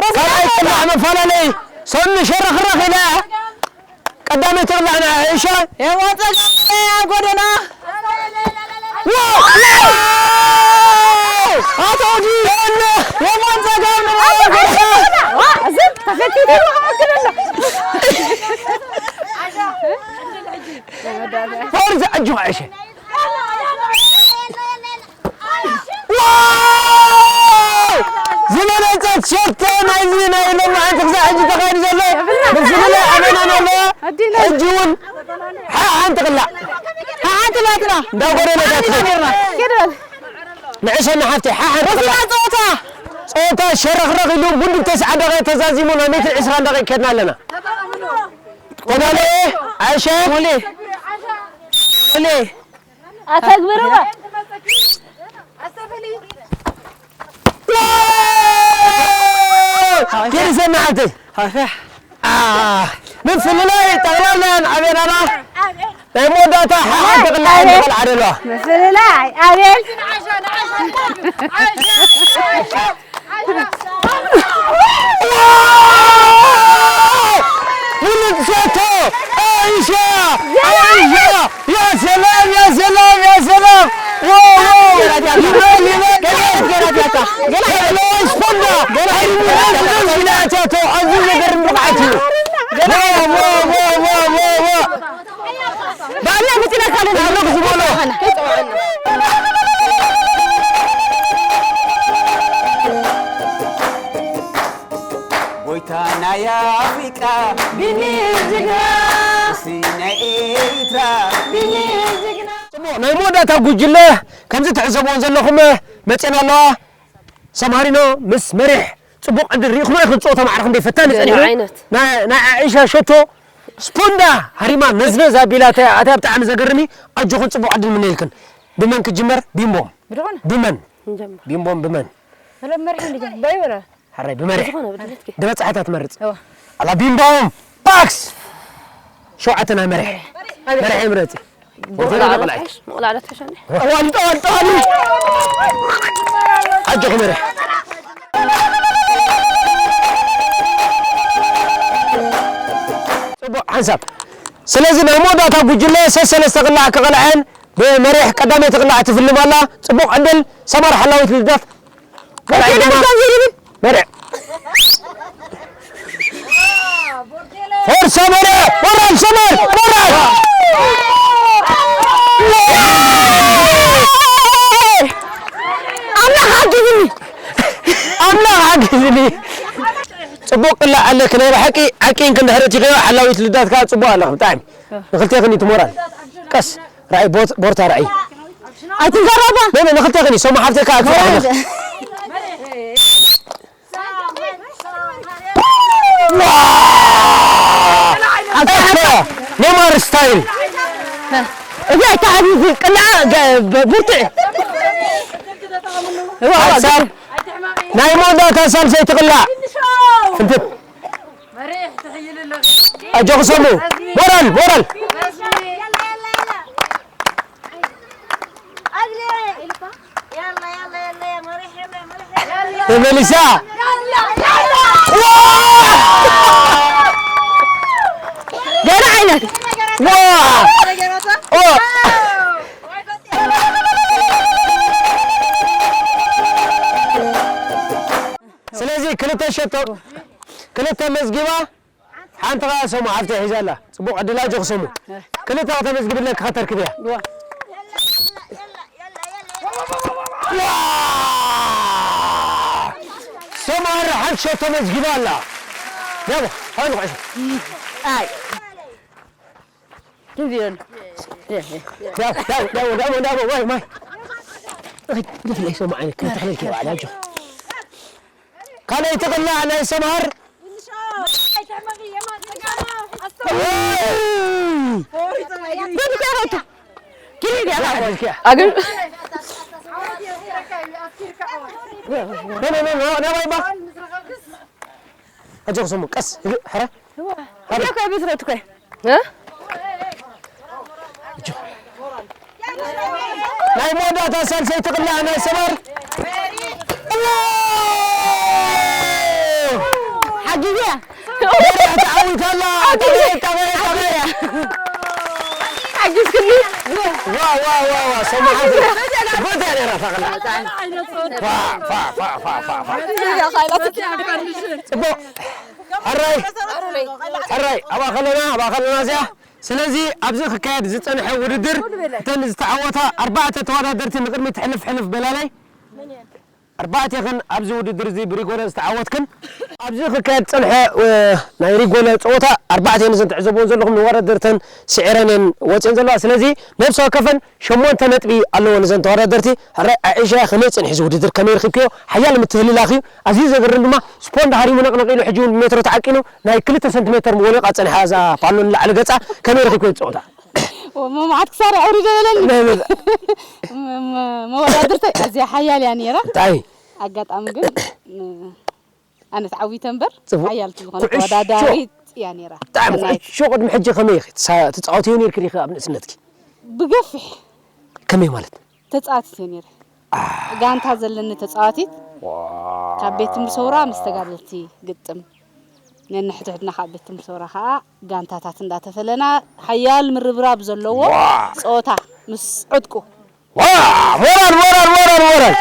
ረሲና ካልኣይ ጸወታ። ቅላዕ መፈላለይ። ሰኑ ሸረኽረኽ ኢላ። ቀዳመይቲ ቅላዕና፣ እሻ። የማን ጸጋም ኣብ ጎደና። ዋው! ኣቶ ዲ፣ የማን ጸጋም ኣብ ጎደና። ዋ፣ እዚ ተፈቲቱ ክመክር ኣሎ። ፎርዛ፣ ኣጆኻ፣ እሺ። ዋው! ዝበለጸ ሸቶ ናይዚ ናይ ሎማዓንቲ ክሳብ ሕጂ ተኻይዱ ዘሎ ምፍልላይ ኣበይና ኣሎ። ኣዲና። ሕጂ እውን ሓ-፣ ሓንቲ ክላእ ሓንቲ ናትና። እንዳጎደለት ኣትኸይድ። ኪድ በል። ንዕሸኒ ሓፍተይ፣ ሓ-፣ ሓንቲ ክላእ። ጸወታ። ጸወታ ሸረኽረኽ ኢሉ፣ ቡን ተስዓ ደቂቕ ተዛዚሙ፣ ናብ ሜትር ዕስራን ደቂቕ ከድና ኣለና። ተዳለየ፣ ዓሸ። ሙሌ። ሙሌ። ኣተግብርዋ። ኪድ ሰናዓተይ። ሃፈሕ። አ፣ ምፍልላይ ጠቕላላን ኣበይናና። ናይ መወዳእታ ሓሓ ኣቤል፣ ተቕላዕ ኣቤል። ንበል ዓደሏ። ምፍልላይ ኣቤል። ፍሉጥ ሸቶ፣ ኣይሻ፣ ኣይሻ። ያ ሰላም፣ ያ ሰላም፣ ያ ሰላም። ዋው፣ ዋው። ይበል፣ ይበል። ገና፣ ገና፣ ገና። ገና ስፖንዳ። ገና። ኣይደለም፣ ገና። ገና። ኣዝዩ ዘገርም ብቕዓት እዩ። ገና። ዋው፣ ዋው፣ ዋው። ባዕልና መፂና ካልእ ንብሎ ክዝበሎ። ጎይታ ናይ ኣፍሪቃ ቢኒ ጅግና። ንጉሲ ናይ ኤርትራ ቢኒ ጅግና። ጽቡቕ፣ ናይ መወዳእታ ጉጅለ ከምዚ ትዕዘብዎ ዘለኹም መጺአን ኣለዋ። ሰምሃሪኖ ምስ መሪሕ ጽቡቕ ዕድል ሪኢኹም ኢኹም። ጸወታ ማዕረ ክንደይ ፈታኒ ገለ ጸኒሑ። ዓይነት። ናይ፣ ናይ ዓኢሻ ሸቶ ስፖንዳ ሃሪማ ነዝነዝ ኣቢላ ኣትያ፣ ኣትያ ብጣዕሚ ዘገርም እዩ። ኣጆኹን ጽቡቕ ዕድል ምነየልክን። ብመን ክጅመር? ቢምቦም። ብድኾነ? ብመን? ንጀምር። ቢምቦም ብመን? መለ መርሒ ንጀምር። በይ በለ። ሕራይ ብመሪሕ። ዝኾነ ብድልየትኪ። ድበጻሕታ ትመርጽ። እዋ። ኣላ ቢምቦም ባክስ። ሸውዓተ ናይ መሪሕ። መሪሕ። መሪሕ ይምረጽ። መቑላዕላ ቆልዓ። መቑላዕላ ትሕሸኒ። ጠዋሊ፣ ጠዋሊ፣ ጠዋሊ። ኣጆኹ መሪሕ። ጽቡቕ ሓንሳብ። ስለዚ ናይ መወዳእታ ጉጅለ ሰሰለስተ ቅላዕ ክቐልዐን ብመሪሕ ቀዳመይቲ ቅላዕ ትፍልም ኣላ። ጽቡቕ ዕድል ሰማር ሓላዊት ልደት። ካልኣይ ድማ መርዕ። ፎርሳ መርዕ! ሞራል ሰማር! ሞራል! ኣምላኽ ሓግዝኒ! ኣምላኽ ሓግዝኒ! ጽቡቕ ቅላዕ ኣለኪ፣ ናይ ብሓቂ ዓቂንኪ እንድሕር ኣቲኽዮ፣ ሓላዊት ልዳት ከኣ ጽቡቕ ኣለኺ፣ ብጣዕሚ። ንኽልቴኽን እዩ እቲ ሞራል። ቀስ፣ ራእይ፣ ቦት-፣ ቦርታ ራእይ። ኣይትንዘራባ። ነ-፣ ነ-፣ ንኽልቴኽን እዩ፣ ሶማ ሓፍተይ ከኣ ክትፈርሒ ኣለኺ። ዋ! ኣታ ኔማር ስታይል። እዚ ኣይተዓብዩ፣ ቅልዓ፣ ገ-፣ ብ-፣ ብርቱዕ። እዋ፣ እዋ፣ ሓሳብ ናይ መወዳእታ ሳልሰይቲ ቅላዕ። ፍንትት። ኣጆኹ ሰሙ። ሞራል፣ ሞራል። ተመሊሳ። ገለ ዓይነት። ዋ! ኦ! ስለዚ ክልተ ሸቶ፣ ክልተ መዝጊባ፣ ሓንቲ ኸኣ ሰሙ ሓፍተይ ሒዛ ኣላ። ጽቡቕ ዕድል ኣጆኺ ሰሙ። ክልተ ከተመዝግብለኪ ከተርክብያ። እዋ። ዋ! ሰማር ሓንቲ ሸቶ መዝጊባ ኣላ። ያቦ፣ ሃይ ንቑዕሽ። ኣይ። ትንዚዮን። ያቦ፣ ያቦ፣ ያቦ፣ ያቦ፣ ያቦ፣ ዋይ፣ ማይ። ኣይ፣ ግፍለይ ሰሙ ዓይነት ከም ተኽለልኪ ባዕላ ኣጆ። ካልኣይቲ ቅላዕ ናይ ሰምሃር። ኣጆኹ ስሙ፣ ቀስ፣ ሕረ። እ? ናይ መወዳእታ ሳልሰይቲ ቅላዕ ናይ ሰመር። ሓጊዝያ። መሪሕ ተዓዊታ ኣላ። ጠበየ፣ ጠበየ፣ ጠበየ። ሓጊዝክኒ። ዋ፣ ዋ፣ ዋ፣ ዋ፣ ሰማዓት። ቦታ ነራ ታቕላ። ፋ፣ ፋ፣ ፋ። ጽቡቕ። ሕራይ፣ ሕራይ፣ ኣብኣ ከለና፣ ኣብኣ ከለና እዚኣ። ስለዚ ኣብዚ ክካየድ ዝጸንሐ ውድድር፣ እተን ዝተዓወታ ኣርባዕተ ተወዳደርቲ ንቕድሚት ሕልፍ ሕልፍ በላላይ። ኣርባዕቴኽን ኣብዚ ውድድር እዚ ብሪጎለ ዝተዓወትክን። ኣብዚ ክካየድ ዝጸንሐ፣ እ፣ ናይ ሪጎለ ጸወታ ኣርባዕቴን እዘን ትዕዘብወን ዘለኹም ንወዳደርተን ስዒረን እየን ወጺአን ዘለዋ። ስለዚ ነፍሲ ወከፈን ሸሞንተ ነጥቢ ኣለወን እዘን ተወዳደርቲ። ሕራይ ኣዒሻ፣ ከመይ ጸኒሑ እዚ ውድድር? ከመይ ረኺብክዮ? ሓያል ምትህልላኽ እዩ። ኣዝዩ ዘገርም ድማ ስፖንድ ሃሪሙ ነቕነቕ ኢሉ ሕጂ እውን ብሜትሮ ተዓቂኑ ናይ ክልተ ሰንቲሜተር ወሊቓ ጸኒሓ እዛ ፓሎ ንላዕሊ ገጻ። ከመይ ረኺብክዮ ጸወታ? መማዓት ክሳር ኣውሪደ በለኒ። ናይ በዛ- መ- መ- መወዳድርተይ ኣዝያ ሓያል እያ ነይራ። እንታይ? ኣጋጣሚ ግን እ፣ ኣነ ተዓዊተ እምበር ጽቡቕ። ሓያልቲ ዝኾነ ኩዕሾ። ተወዳዳሪት እያ ነይራ። ብጣዕሚ ሰናይት። ኩዕሾ ቅድሚ ሕጂ ከመይ ኢኺ ትሳ- ትጻወትዮ ነይርኪ ዲኺ ኣብ ንእስነትኪ? ብገፊሕ። ከመይ ማለት? ተጻዋቲት እየ ነይረ። ጋንታ ዘለኒ ተጻዋቲት ካብ ቤት ትምህርቲ ሰውራ ምስ ተጋደልቲ ግጥም ነንሕድሕድና ካብ ቤት ትምህርቲ ሰውራ ከዓ ጋንታታት እንዳተፈለና ሓያል ምርብራብ ዘለዎ ዋ! ጸወታ ምስ ዕጥቁ ዋ! ሞራል፣ ሞራል፣ ሞራል፣ ሞራል።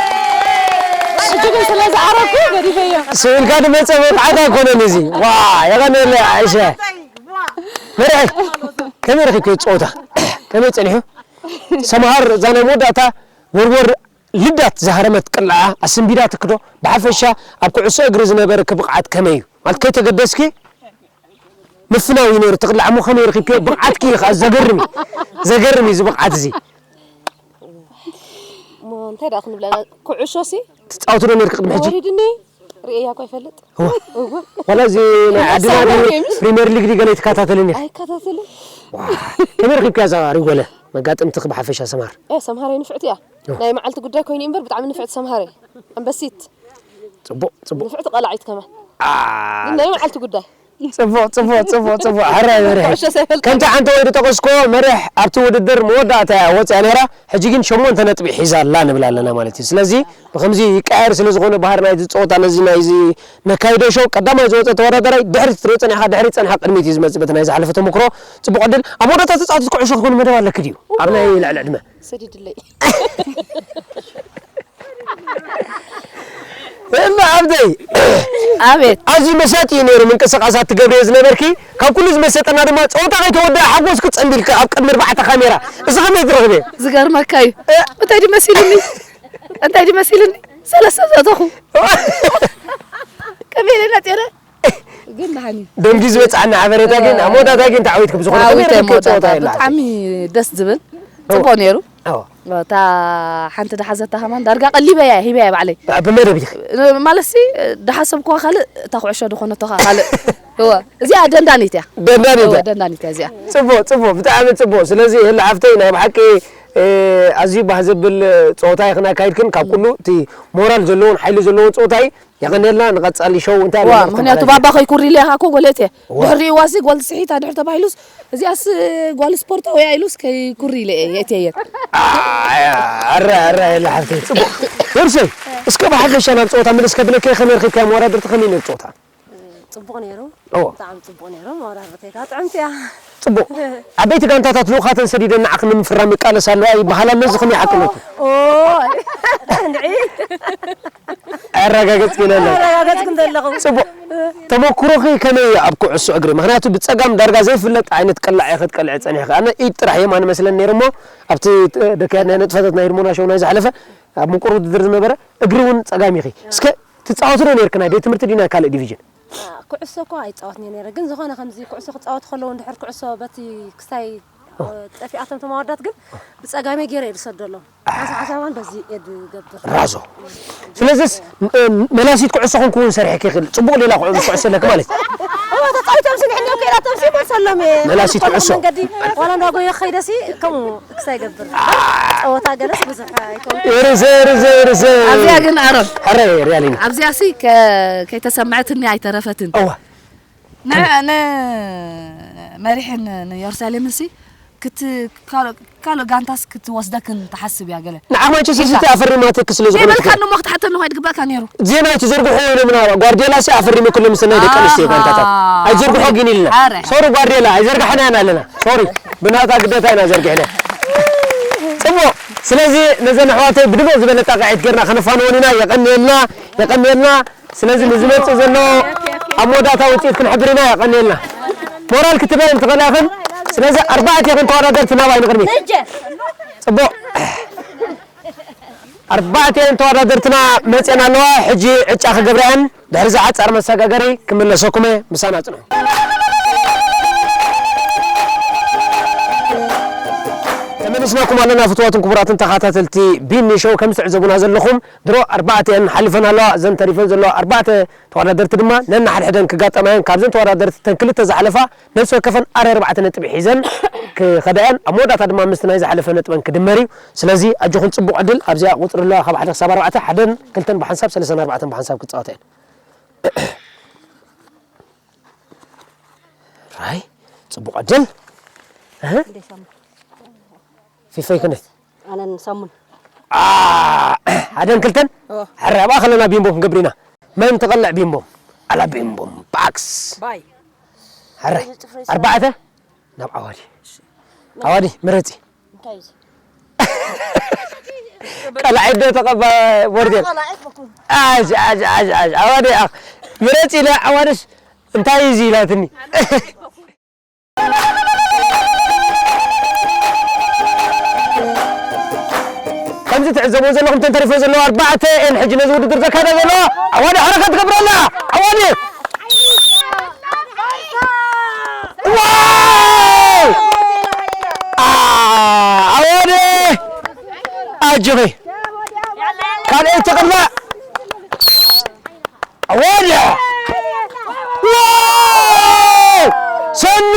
ሕጂ ግን ስለ ዝዓረኩ ገዲፈዮ። ስኢልካ ዝመጸ መቕዓት ኣይኮነን እዚ። ዋ! የቐንየለይ ዓይሸ። መርሒ፣ ከመይ ረኺብክዮ ጸወታ? ከመይ ጸኒሑ? ሰምሃር እዛ ናይ መወዳእታ ወርወር ልዳት ዝሃረመት ቅልዓ ኣስንቢዳ ትክዶ። ብሓፈሻ ኣብ ኩዕሶ እግሪ ዝነበረኪ ብቕዓት ከመይ እዩ? ማለት ከይተገደስኪ ምፍናው እዩ ነይሩ። እቲ ቅልዓ እሞ ከመይ ረኺብክዮ? ብቕዓትኪ እዩ ከኣ ዘገርም እዩ። ዘገርም እዩ እዚ ብቕዓት እዚ። እሞ እንታይ ደኣ ክንብለና? ኩዕሾ ሲ ትጻወቲ ዶ ነይርኪ ቅድሚ ሕጂ? ወሪድኒ ርእያ እኮ ኣይፈልጥ። እወ። እወ። ዋላ እዚ ናይ ዓድና ሰማይ ድዩ? ጌምስ? ፕሪምየር ሊግ ድዩ ገለ ይትከታተልን ኢኺ? ኣይከታተልን። ዋ፣ ከመይ ረኺብክያ እዛ ሪጎለ? መጋጥምትኺ ብሓፈሻ ሰምሃር? እ፣ ሰምሃረይ ንፍዕቲ እያ። እወ። ናይ መዓልቲ ጉዳይ ኮይኑ እምበር ብጣዕሚ ንፍዕቲ ሰምሃረይ። ኣንበሲት። ጽቡቕ፣ ጽቡቕ። ንፍዕቲ ቀላዒት ከማን። ኣ፣ ግን ናይ መዓልቲ ጉዳይ። ጽቡቕ፣ ጽቡቕ፣ ጽቡቕ፣ ጽቡቕ። ሕራይ መርሒ። ኩዕሾ ዘይፈልጥ። ከምቲ ሓንቲ ወይ ዝጠቐስኮ መርሕ ኣብቲ ውድድር መወዳእታ እያ ወጽያ ነይራ። ሕጂ ግን ሸሞንተ ነጥቢ ሒዛ ኣላ ንብል ኣለና ማለት እዩ። ስለዚ ብኸምዚ ይቀያየር ስለ ዝኾነ ባህሪ ናይዚ ጸወታ ነዚ ናይዚ ነካይዶ ሾው ቀዳማይ ዝወጸ ተወዳዳራይ ድሕሪት ትሪኦ ጸኒሕካ፣ ድሕሪት ጸኒሓ ቅድሚት እዩ ዝመጽእ በቲ ናይ ዝሓለፈ ተመክሮ። ጽቡቕ ዕድል። ኣብ መወዳእታ ተጻዋቲት ኩዕሾ ክትኮን መደብ ኣለኪ ድዩ? ኣብ ናይ ልዕሊ ዕድመ? ሰዲድለይ። እማ ኣብደይ ኣቤት። ኣዝዩ መሳጢ እዩ ነይሩ ምንቅስቃሳት ትገብርዮ ዝነበርኪ። ካብ ኩሉ ዝመሰጠና ድማ ጸወታ ከይተወደኣ ሓጎስኪ ጸንቢልኪ ኣብ ቅድሚ ኣርባዕተ ካሜራ። እዚ ከመይ ትረኽብዮ? ዝገርመካ እዩ። እ? እንታይ ድዩ መሲሉኒ? እንታይ ድዩ መሲሉኒ? ሰለስተ ዘተኹ። ከመይ ኢለ ነጢረ? ግን ደሓን እዩ። ደንጊ ዝበጽዓና ሓበሬታ ግን ኣብ መወዳእታ ግን ተዓዊትኪ ብዝኾነ ከመይ ተዓዊተ ረኺብክዮ መወዳእታ ጸወታ የላ? ብጣዕሚ ደስ ዝብል። እወ። ጽቡቕ ነይሩ። እወ። እታ ሓንቲ ድሓዘታ ከማን ዳርጋ ቀሊበያ፣ ሂበያ ባዕለይ። እ፣ ብመደብ ኢኺ? እ፣ ማለትሲ፣ ድሓሰብኩዋ ካልእ፣ እታ ኩዕሾ ድኾነቶ ኸኣ ካልእ። እወ። እዚኣ ደንዳኒት እያ። ደንዳኒት እወ፣ እያ። ደንዳኒት እያ እዚኣ። ጽቡቕ፣ ጽቡቕ፣ ብጣዕሚ ጽቡቕ። ስለዚ፣ ህሊ ሓፍተይ፣ ናይ ብሓቂ፣ እ፣ ኣዝዩ ባህ ዘብል ጸወታ ኢኽን ኣካይድክን። ካብ ኩሉ እቲ ሞራል ዘለዎን ሓይሊ ዘለዎን ጸወታ እዩ። የቐንየልና፣ ንቐጻሊ ሾው እንታይ ዋ፣ ኣለና ምኽንያቱ ክተመሓላልፍ? ባባ ከይኩሪ ኢለ ኢኻ እኮ ጎለየ እየ። ዋ። ድሕሪኡ ዋሲ ጓል ስሒታ ድሕር ተባሂሉስ፣ እዚኣስ ጓል ስፖርታዊ እያ ኢሉስ ከይኩሪ ኢለ እየ፣ የእትየየን። ኣያ፣ ኣረ፣ ኣረ፣ የለ ሓፍተይ፣ ጽቡቕ። ወርሰይ፣ እስከ ብሓፈሻ ናብ ጸወታ ምልስ ከብለኪ፣ ከመይ ረኺብካያ መወዳድርቲ፣ ከመይ ነይሩ ጸወታ? ጽቡቕ ነይሩ። ኦ። ብጣዕሚ ጽቡቕ ነይሩ። መወዳድርተይ ከኣ ጥዕምቲ እያ። ጽቡቕ። ዓበይቲ ጋንታታት ልኡኻተን ሰዲደን ንዓኺ ንምፍራም ይቃለሳ ኣለዋ ይበሃል ኣሎ፣ እዚ ከመይ ሓቅነቱ? ኦ፣ እንድዒ። ኣረጋገጽኪ ኣለኺ። ኣረጋገጽኩ እንተለኹ። ጽቡቕ። ተመኩሮኺ ከመይ እዩ ኣብ ኩዕሶ እግሪ? ምኽንያቱ ብጸጋም ዳርጋ ዘይፍለጥ ዓይነት ቅላዕ ኢኺ ክትቀልዒ ጸኒሕኺ። ኣነ ኢድ ጥራሕ የማን መስለኒ ነይሩ እሞ ኣብቲ ደካየድ ናይ ነጥፈታት ናይ ህድሞና ሾው ናይ ዝሓለፈ ኣብ ምቁር ውድድር ዝነበረ እግሪ እውን ጸጋም ኢኺ። እስከ ትጻወቲ ዶ ነይርኪ ናይ ቤት ትምህርቲ ድዩ ናይ ካልእ ዲቪዥን? አ፣ ኩዕሶ እኮ ኣይጻወትን እየ ነይረ፣ ግን ዝኾነ ከምዚ ኩዕሶ ክጻወቱ ከለዉ እንድሕር ኩዕሶ በቲ ክሳይ፣ ኦ። እ፣ ጠፊኣቶም ተማወዳት ግን ብጸጋመይ ገይረ እየ ዝሰደሎም። ሓንሳብ ሓንሳብ እውን በዚ እየ ዝገብር። ራዞ። ስለዚስ፣ እ፣ መላሲት ኩዕሶ ኮንኩ እውን ሰሪሕኪ ይኽእል። ጽቡቕ ሌላ ኩዕ-፣ ኩዕሶ ኣለኪ ማለት እዩ። እዋ፣ ተጻዊቶም ስኒ ሕልዮም ከይዳቶም ሲ መልሰሎም እየ። መላሲት ዝኾነ ኩዕሶ። መንገዲ ዋላ እንዳጎየ ከይደሲ ከምኡ ክሳይ ይገብር። ጸወታ ገለስ ብዙሕ ኣይኮንኩን። ርዘ፣ ርዘ፣ ርዘ። ኣብዚኣ ግን ኣሮን። ሕረ፣ ሪያሊና። ኣብዚኣ ሲ ከ-፣ ከይተሰምዐትኒ ኣይተረፈትን። እዋ። ን-፣ ን-፣ መሪሕን ንየሩሳሌምን ሲ ክት-፣ ካልኦ-፣ ካልኦ ጋንታስ ክትወስደክን ትሓስብ እያ ገለ። ንዓ ማንቸስተር ኢልካ። ሲቲ ኣፈሪማትክ ስለ ዝኾነት ዘይበልካኒ እሞ ክትሓተኒ እኮ ኣይትግባእካ ነይሩ። ዜና ኣይትዘርግሖ ኢሎምና፣ ጓርዲዮላ ሲ ኣፈሪሙ ክሎ ምስ ናይ ደቂ ኣንስትዮ ኣሃ። ጋንታታት። ኣይትዘርግሖ ግን ኢልና። ኣረ። ሶሪ ጓርዲዮላ፣ ኣይዘርጋሕናያን ኣለና። ሶሪ። ብናታ ግደታ ኢና ዘርጊሕና። ጽቡቕ። ስለዚ ነዘን ኣሕዋተይ ብድሙቕ ዝበለ ጣቕዒት ጌርና ከነፋንወን ኢና። የቐንየልና፣ የቐንየልና። ስለዚ ንዝመጽእ ዘሎ ኣብ መወዳእታ ውጽኢት ክንሕብር ኢና። የቐንየልና። ሞራል ክትበን ትኽእላ ኢኽን። ስለዚ ኣርባዕቴኽን ተወዳደርቲ ናባይ ንቕድሚት። ጽቡቕ። ኣርባዕቲኤን ተወዳደርትና መፅየን ኣለዋ። ሕጂ ዕጫ ክገብራ እየን። ድሕሪ ዝዓፃር መሰጋገሪ ክምለሰኩም እየ። ምሳና ፅንሑ። ተመሊስናኩም ኣለና ፍትዋትን ክቡራትን ተኸታተልቲ ቢኒ ሾው። ከም ትዕዘቡና ዘለኹም ድሮ ኣርባዕቲኤን ሓሊፈን ኣለዋ። እዘን ተሪፈን ዘለዋ ኣርባዕተ ተወዳደርቲ ድማ ነንሓድሕደን ክጋጠማ እየን። ካብዘን ተወዳደርቲ እተን ክልተ ዝሓለፋ ነፍሲ ወከፈን ኣረ ኣርባዕተ ነጥቢ ሒዘን ክኸዳ እየን። ኣብ መወዳእታ ድማ ምስቲ ናይ ዝሓለፈ ነጥበን ክድመር እዩ። ስለዚ ኣጆኹም ጽቡቕ ዕድል። ኣብዚኣ ቁጽሪ ኣለዋ ካብ ሓደ ክሳብ ኣርባዕተ፣ ሓደን ክልተን ብሓንሳብ፣ ሰለስተን ኣርባዕተን ብሓንሳብ ክጻወታ እየን። ራይ ጽቡቕ ዕድል። እህ? ፊፈይ ክንደይ? ኣነን ሰሙን። ሓደን ክልተን? ሕራይ ኣብኣ ከለና ቢምቦ ክንገብር ኢና። መን ትቐልዕ ቢምቦ? ኣላ ቢምቦ ባክስ። ባይ። ሕራይ ኣርባዕተ ናብ ዓዋዲ። ዓዋዲ ምረጺ። እንታይ እዩ? ቀላዒ ዶ ተቐባ ቦርዴር? ኣሽ ኣሽ ኣሽ ኣሽ ዓዋዲ ኣኽ ምረጺ ኢለ ዓዋድስ እንታይ እዩ እዚ ኢላትኒ። ከምዚ ትዕዘብዎ ዘለኹም እተን ተሪፈን ዘለዋ ኣርባዕተ እየን ሕጂ ነዚ ውድድር ዘካይዳ ዘለዋ። ዓዋዲ ሓረካ ትገብር ኣላ። ዓዋዲ። ዋው! ኣ፣ ዓዋዲ። ኣጆኺ። ካልኣይ ትቕላዕ። ዓዋዲ። ዋው! ሰኑ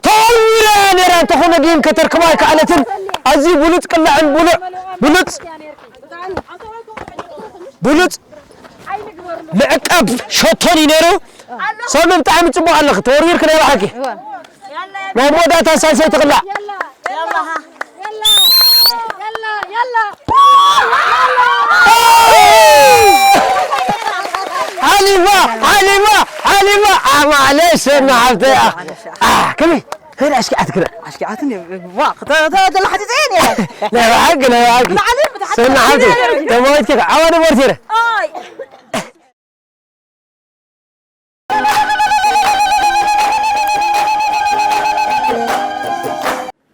ተቐይራ እያ ነይራ፣ እንተኾነ ግን ከተርክባ ኣይከኣለትን። ኣዝዩ ብሉጽ ቅላዕን ብሉዕ፣ ብሉጽ፣ ብሉጽ ምዕቃብ ሸቶን እዩ ነይሩ። ሰኑ ብጣዕሚ ጽቡቕ ኣለኺ፣ ተወርዊርኪ ናይ ብሓቂ። ናይ መወዳእታ ሳልሰይቲ ክላ። ሓሊፋ፣ ሓሊፋ፣ ሓሊፋ። ኣ፣ ማዕለሽ፣ ሰኑ ሓብተይ። ኣ፣ ከመይ? ከመይ ኣሽኪዓት ክረ? ኣሽኪዓትን ዋ፣ ክተ-፣ ተ-፣ ተላሕፂፀ እየ ነይረ። ናይ ብሓቂ፣ ናይ ብሓቂ። ብታዕሊ፣ ብታዕሊ ሰኑ ሓብተይ፣ ተማዊትኪ፣ ዓዋዲ ሞርቲረ። ኣይ።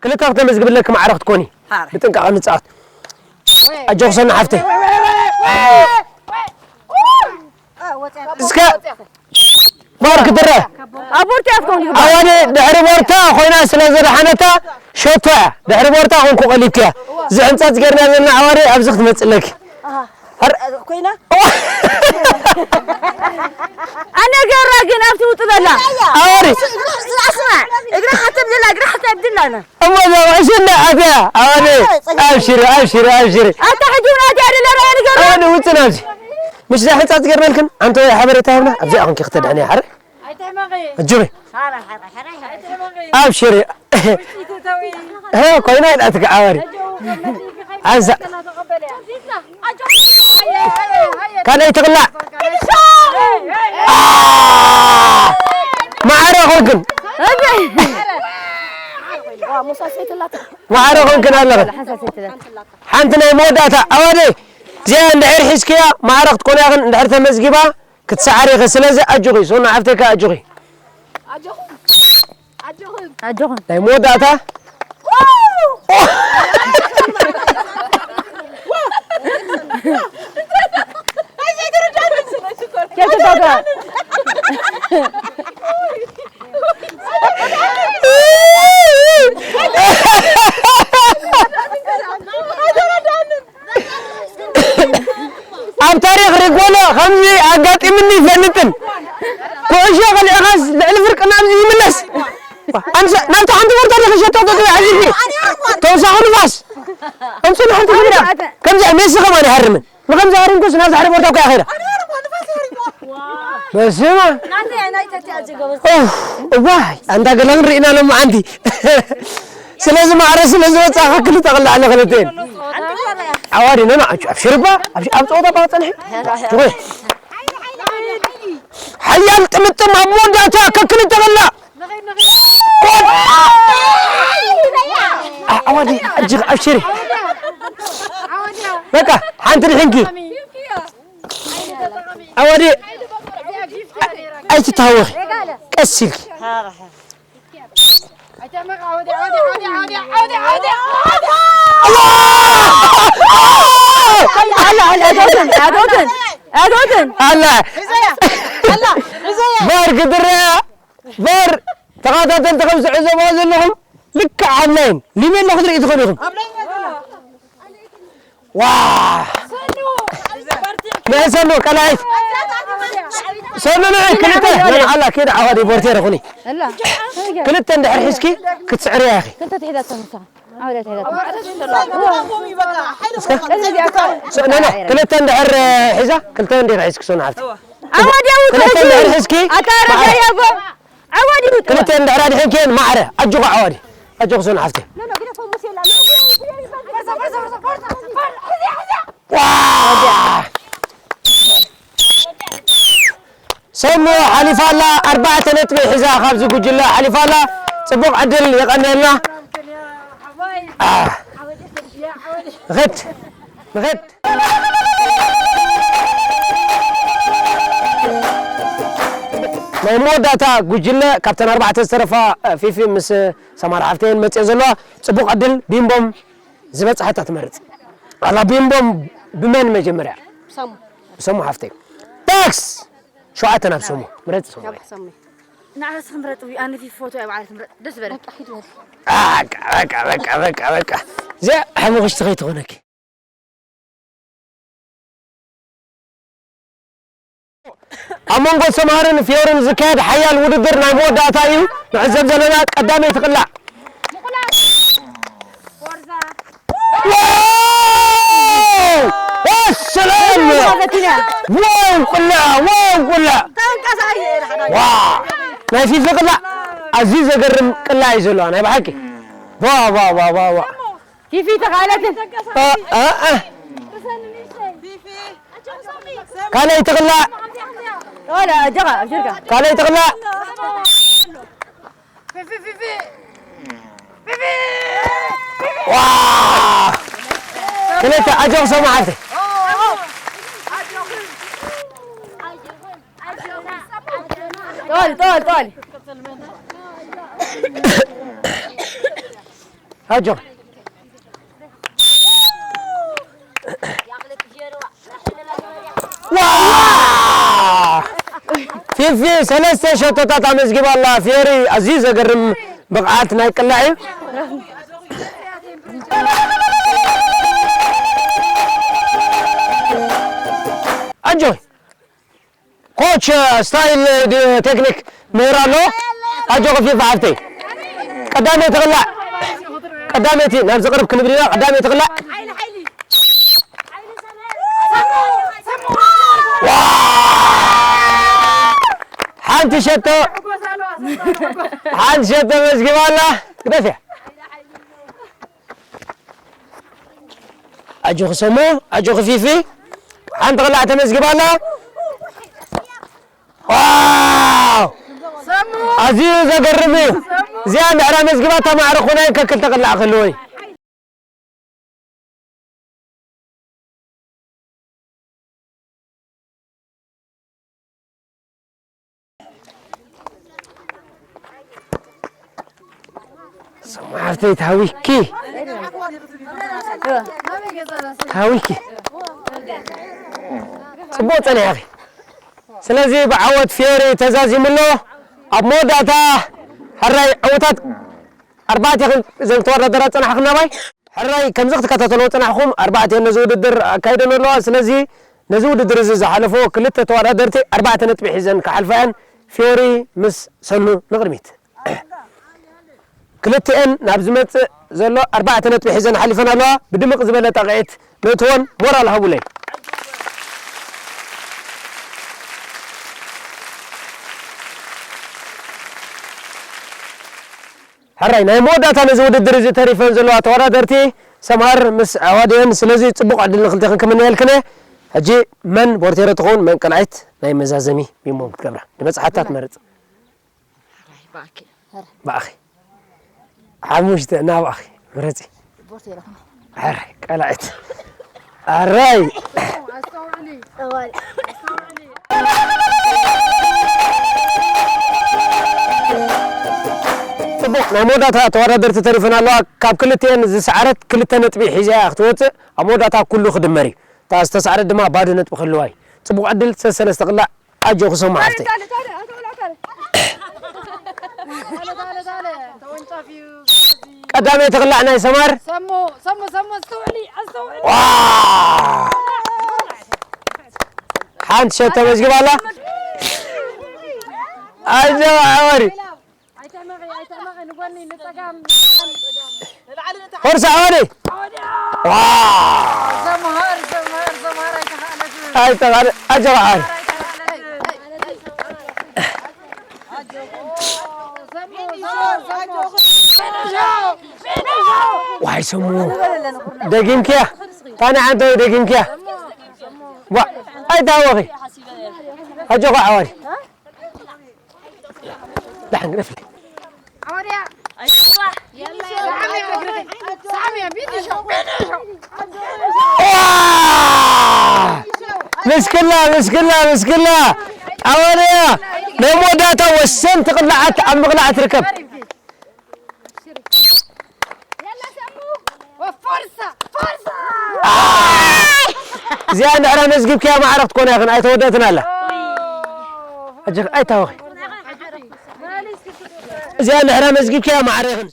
ክልተ ክተመዝግብለኪ ማዕረ ክትኮኒ። ሓረ። ብጥንቃቐ ንጻወት። ኣጆኺ ሰኑ ሓፍተይ። እስከ ማርክ ትረ። ኣብ ቦርታ እያ ትኸውን። ኣዋዲ ድሕሪ ቦርታ ኮይና ስለ ዘድሓነታ ሸቶ እያ። ድሕሪ ቦርታ ኮንኩ ቀሊብክያ። እዚ ሕንጻጽ ጌርና ዘለና ኣዋዲ ኣብዚ ክትመጽእ ኣለኪ። ኣሃ። ኣር- ኮይና? ኣነ ገራ ግን ኣብቲ ውጡ በላ። ኣዋዲ። እግራ ሓተብ ዘላ፣ እግራ ሓተብ ድላ ኣነ። እሞ እዛ እሺ፣ እንዳ ኣትያ፣ ኣዋዲ። ኣብሽሪ፣ ኣብሽሪ፣ ኣብሽሪ። ኣታ ሕጂ እውን ኣትያ ድላ ራያ ንገራ። ኣዋዲ፣ ውጽእ ናብዚ። ምሽ እዛ ሕንጻጽ ጌርናልክን፣ ኣንተ ወይ ሓበሬታ ሂብና፣ ኣብዚኣ ኮንኪ ክተድሕንያ፣ ሓረ? ኣይትሕመቒ። ኣጆኺ። ሓረ፣ ሓረ፣ ሓረ፣ ሓረ። ኣብሽሪ። ውጽኢት እተዊ። እ፣ ኮይና ኢላትካ ዓዋሪ። ሓንሳ-፣ ካልኣይ ትቕላዕ። አ! ማዕረ ኮንክን። ማዕረ ኮንክን ኣለኽን። ሓንቲ ናይ መወዳእታ ዓዋደይ እዚኣ እንድሕር ሒዝክያ ማዕረ ክትኮና ኢኽን፣ እንድሕር ተመዝጊባ ክትሰዓሪ ኢኺ። ስለዚ ኣጆኺ፣ ሶና ሓፍተይ ከኣ ኣጆኺ። ኣጆኹም። ኣጆኹም። ኣጆኹም። ናይ መወዳእታ። ኬፍ ተጋግራ። ኣብ ታሪኽ ሪጎሎ ከምዚ ኣጋጢምኒ ይፈልጥን። ኩዕሾ ቀሊዕኻስ ልዕሊ ፍርቂ ናብዚ ይምለስ። ኣምሳ-፣ ናብቲ ሓንቲ ቦርታ ዲኺ ሸቶ ተጥሪ ሓዚልኪ? ተውሳኺ ንፋስ። ኣምስኡ ንሓንቲ ክብዳ። ከምዚ ሜሲ ከማን ይሃርምን። ንኸምዚ ሃሪምኩስ ናብቲ ሓደ ቦርታ እኮ እያ ኸይዳ። በስመ ኣብ። ኡፍ፣ እዋይ፣ ኣንታ ገለን ርኢና ሎማዓንቲ። ስለዚ ማዕረ ስለ ዝወጻኻ ክልተ ክልተ ክልተ ክልተ እየን። ዓዋዲ ነና ኣቹ ኣብ ሽርባ፣ ኣብ ሽ-፣ ኣብ ጸወታ ባጽንሒ። ትኾይ። ሓያል ጥምጥም ኣብ መወዳእታ ከክልተ ክላ። ዓ-፣ ዓዋዲ ኣጅግ ኣብ ሽሪ። በቃ ሓንቲ ድሕንኪ። ዓዋዲ ኣይትታወኺ። ቀስ ኢልኪ። ኣይተመቕ፣ ዓወዲ፣ ዓወዲ፣ ዓወዲ። ዋ! ኣላ ኣላ ኣቶትን ኣቶትን ኣቶትን ኣላ ኣላ በር ግድረ በር ተኸታተልቲ ከም ዝዕዘቦ ዘለኹም ልክዕ ኣብ ላይን ሊሜን ክትርኢ ትኽእሉ ኢኹም። ዋ ናይ ሰኑ ቀላይት ሰኑ ንዒ ክልተ ናይ ዓላ ኪድ ዓዋዲ ቦርቴር ኹኒ ክልተ እንድሕር ሒዝኪ ክትስዕርያ ኢኺ። ክልተ እንድሕር ሒዛ ክልተ እንድሕር ሒዝኪ ሰኑ ሓፍቲ ክልተ እንድሕር ሒዝኪ ክልተ እንድሕር ኣድሒንኪ ማዕረ ኣጆኻ ዓዋዲ ኣጆኻ ሰኑ ሓፍቲ ሰሙ ሓሊፋ ኣላ ኣርባዕተ ነጥቢ ሒዛ ካብዚ ጉጅለ ሓሊፋ ኣላ። ፅቡቕ ዕድል የቐንየልና። ንኸድ ንኸድ ናይ መወዳእታ ጉጅለ ካብተን ኣርባዕተ ዝተረፋ ፊፊ ምስ ሰማራ ሓፍተየን መፅኦ ዘለዋ ፅቡቕ ዕድል ቢምቦም ዝበፅሐታ ትመርፅ ኣላ። ቢምቦም ብመን መጀመርያ? ሰሙ ሓፍተይ ታክስ ሸውዓተ ናብ ሰሙ ምረጽ ሰሙ ንዓስ ክንረጥ ኣነ ፊ ፎቶ እያ በዓል ትምረጥ ደስ በለ በቃ በቃ በቃ በቃ በቃ እዚኣ ሕሙኽሽቲ ከይትኾነኪ ኣብ መንጎ ሰምሃርን ፊዮርን ዝካየድ ሓያል ውድድር ናይ መወዳእታ እዩ ንዕዘብ ዘለና ቀዳመይቲ ቅላዕ ሰላም ዋው ቁላ ዋው ቁላ ዋ ናይ ፊፊ ቅላ ኣዝዩ ዘገርም ቅላ እዩ ዘለዋ ናይ ብሓቂ ዋ ዋ ዋ ዋ ዋ ፊፊ ተቃለትን ካልኣይ ትቕላዕ ካልኣይ ትቕላዕ ክልተ ኣጆኽ ሰማዓተይ ጦል ጦል ጦል ኣጆ ፊፊ ሰለስተ ሸቶታት ኣመዝጊባ ኣላ ፊዮሪ ኣዝዩ ዘገርም ብቕዓት ናይ ቅላዕ እዩ ኣጆ ኮች ስታይል ቴክኒክ ምህር ኣሎ ኣጆ ከፊፍ ሓፍተይ ቀዳመይቲ ክላዕ ቀዳመይቲ ናብ ዝቕርብ ክንብል ኢና ቀዳመይቲ ክላዕ ሓንቲ ሸቶ ሓንቲ ሸቶ መዝጊባ ኣላ ግደፍያ ኣጆኺ ሰሙ ኣጆኺ ፊፊ ሓንቲ ክላዕ ተመዝጊባ ኣላ ኣዝዩ ዘገርም እዩ እዚኣ እንድሕራ መዝጊባ ተማዕረ ኮናይ ከክልተ ክላዕ ክህልወይ ሰማዕርተይ ታዊኪ ታዊኪ ጽቡቅ ጸኒሕኺ ስለዚ ብዓወት ፊዮሪ ተዛዚሙ ኣሎ ኣብ መወዳእታ ሕራይ ዕውታት ኣርባዕቴኽን እዘን ተወዳደራ ዝጸናሕኹም ናባይ ሕራይ ከምዚ ክትከታተልዎ ዝጸናሕኹም ኣርባዕቴን ነዚ ውድድር ኣካይደን ኣለዋ ስለዚ ነዚ ውድድር እዚ ዝሓለፎ ክልተ ተወዳደርቲ ኣርባዕተ ነጥቢ ሒዘን ክሓልፋ እየን ፊዮሪ ምስ ሰኑ ንቕድሚት ክልቲኤን ናብ ዝመጽእ ዘሎ ኣርባዕተ ነጥቢ ሒዘን ሓሊፈን ኣለዋ ብድምቕ ዝበለ ጣቕዒት ነእትወን ሞራል ሃቡለይ ሕራይ ናይ መወዳእታ ነዚ ውድድር እዚ ተሪፈን ዘለዋ ተወዳደርቲ ሰምሃር ምስ ዓዋድየን ስለዚ ፅቡቕ ዕድል ንክልቴኽን ክምነየልክን እየ ሕጂ መን ቦርቴሮ ትኸውን መን ቀልዓይት ናይ መዛዘሚ ሚሞም ክትገብራ ንመፅሓፍታ ትመርፅ ብኣኺ ሓሙሽተ ናብኣኺ ምረፂ ሕራይ ቀላዒት ኣራይ ፅቡቕ ናይ መወዳእታ ተወዳደርቲ ተሪፈን ኣለዋ ካብ ክልቲኤን ዝሰዓረት ክልተ ነጥቢ ሒዛ እያ ክትወፅእ ኣብ መወዳእታ ኩሉ ክድመር እዩ እታ ዝተሳዕረት ድማ ባዶ ነጥቢ ክህልዋ እዩ። ጽቡቕ ዕድል፣ ሰሰለስተ ቅላዕ። ኣጆኹ ሰሙ ሓፍተይ። ቀዳመይቲ ቅላዕ ናይ ሰማር። ሰሙ፣ ሰሙ፣ ሰሙ፣ ኣስተውዕሊ፣ ኣስተውዕሊ። ዋ! ሓንቲ ሸቶ መዝጊባ ኣላ። ኣጆ ኣወሪ። ኣይተመቒ፣ ኣይተመቒ፣ ንጎኒ፣ ንጸጋም። ሆርሳ ኣወሪ። ዋ! ዘምሃር፣ ዘምሃር፣ ዘምሃር ኣይተኻእለትን። ኣይተኻእለ-፣ ኣጆ ኣወሪ። ዋይ ሰሙ፣ ደጊምክያ። ታኒ ዓንተ ወይ ደጊምክያ። ዋ፣ ኣይታወኺ። ኣጆኻ ዓዋሪ። ደሓን ግደፍለይ። ዋ! ምስክላ፣ ምስክላ፣ ምስክላ። ኣወለያ ናይ መወዳእታ ወሰንቲ ቅላዓት ኣብ ምቕላዕ ትርከብ። ፎርሳ፣ ፎርሳ። እዚኣ እንድሕራ መዝጊብክያ ማዕረ ክትኮና ኢኽን፣ ኣይተወደእትን ኣላ። ኣጆኺ፣ ኣይታወኺ። እዚኣ እንድሕራ መዝጊብክያ ማዕረ ኢኽን።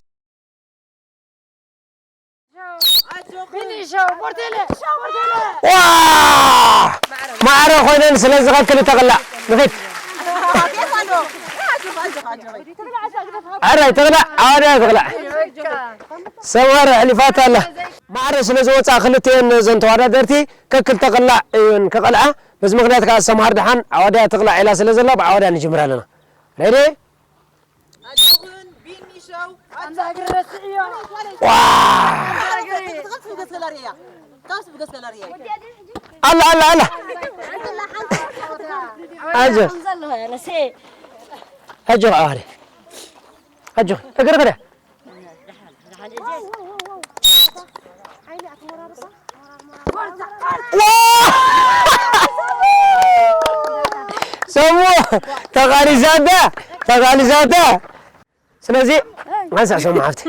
ዋ! ማዕረ ኮይነን፣ ስለዚ ካብ ክልተ ቅላዕ ንኺድ። ኣራይ ትቕላዕ፣ ኣዋድያ ትቕላዕ። ሰምሃር ኣሕሊፋታ ኣላ። ማዕረ ስለ ዝወፃ ክልቲኤን እዘን ተወዳደርቲ ከክልተ ቅላዕ እየን ክቐልዓ። በዚ ምኽንያት ከዓ ሰምሃር ደሓን ኣዋድያ ትቕላዕ ኢላ ስለ ዘላ ብኣዋድያ ንጅምር ኣለና። ሬዲ? ኣጆኽን ቢኒ ሾው። ዋ! ኣላ፣ ኣላ፣ ኣላ። ኣጆ። ኣጆ፣ ኣዋሪ። ኣጆ፣ እግሪ ክደ። ዋ! ሰሙ፣ ተቓሊሳታ፣ ተቓሊሳታ። ስለዚ፣ ሓንሳእ ሰሙ ሓፍቲ።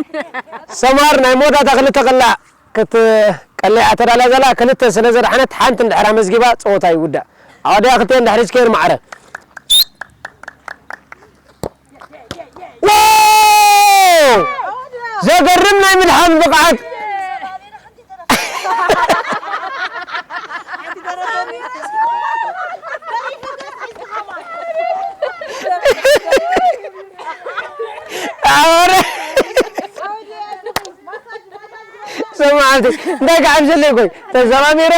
ሰማር ናይ መወዳእታ ክልተ ቅላዕ ክትቀልዕ እያ ተዳልያ ዘላ። ክልተ ስለ ዘድሓነት፣ ሓንቲ እንድሕር ኣመዝጊባ፣ ጸወታ ይውዳእ። ኣዋድያ ክልተ እንድሕር ስኬር ማዕረ። ዋው! ዘገርም ናይ ምድሓን ብቕዓት። ኣረ! ስማዕ፣ እንታይ ክዓብ ዘለይ ኮይ? ተዘማሚረ።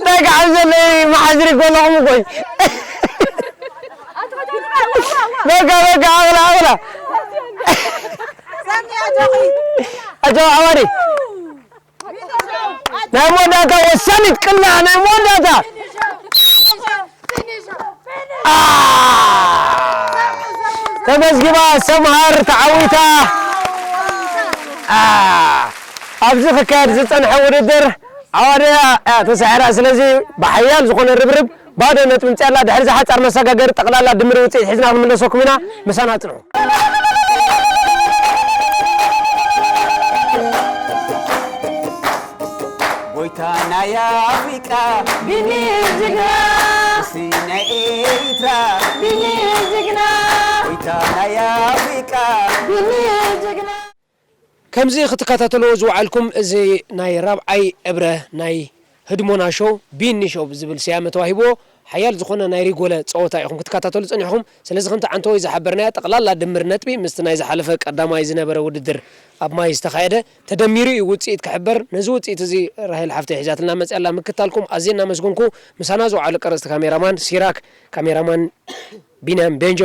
በቃ፣ ኣብ ዘለይ መሓዝሪ ጎለኹም እኮ እዩ። በቃ፣ በቃ፣ ኣቕላ፣ ኣቕላ። ኣጆ፣ ኣዋሪ። ናይ መወዳእታ ወሳኒት ቅላ፣ ናይ መወዳእታ። ኣ፣ ተመዝጊባ፣ ሰምሃር ተዓዊታ። ኣ፣ ኣብዚ ክካየድ ዝጸንሐ ውድድር ኣዋድያ እያ ተሳዒራ። ስለዚ ብሓያል ዝኾነ ርብርብ ባዶ ነጥቢ ምጽኣላ። ድሕሪ እዚ ሓጻር መሰጋገሪ ጠቕላላ ድምር ውጽኢት ሒዝና ክንምለሰኩም ኢና። ምሳና ጽንሑ። ጎይታ ናይ ኣፍሪቃ ቢኒ ጅግና። ንጉሲ ናይ ኤርትራ ቢኒ ጅግና። ጎይታ ናይ ኣፍሪቃ ቢኒ ጅግና። ከምዚ ክትከታተልዎ ዝወዓልኩም፣ እዚ ናይ ራብዓይ እብረ ናይ ህድሞና ሾው፣ ቢኒ ሾው ዝብል ስያመ ተዋሂብዎ፣ ሓያል ዝኾነ ናይ ሪጎለ ጸወታ ኢኹም ክትከታተሉ ጸኒሕኹም። ስለዚ፣ ከምቲ ዓንተወይ ዝሓበርናያ፣ ጠቕላላ ድምር ነጥቢ ምስቲ ናይ ዝሓለፈ ቀዳማይ ዝነበረ ውድድር ኣብ ማይ ዝተኻየደ ተደሚሩ እዩ ውጽኢት ክሕበር። ነዚ ውጽኢት እዚ ራሄል ሓፍተይ ሒዛትልና መጽያ ኣላ። ምክታልኩም ኣዝየ እናመስገንኩ፣ ምሳና ዝወዓሉ ቀረጽቲ ካሜራማን ሲራክ፣ ካሜራማን ቢንያም ቤንጆ፣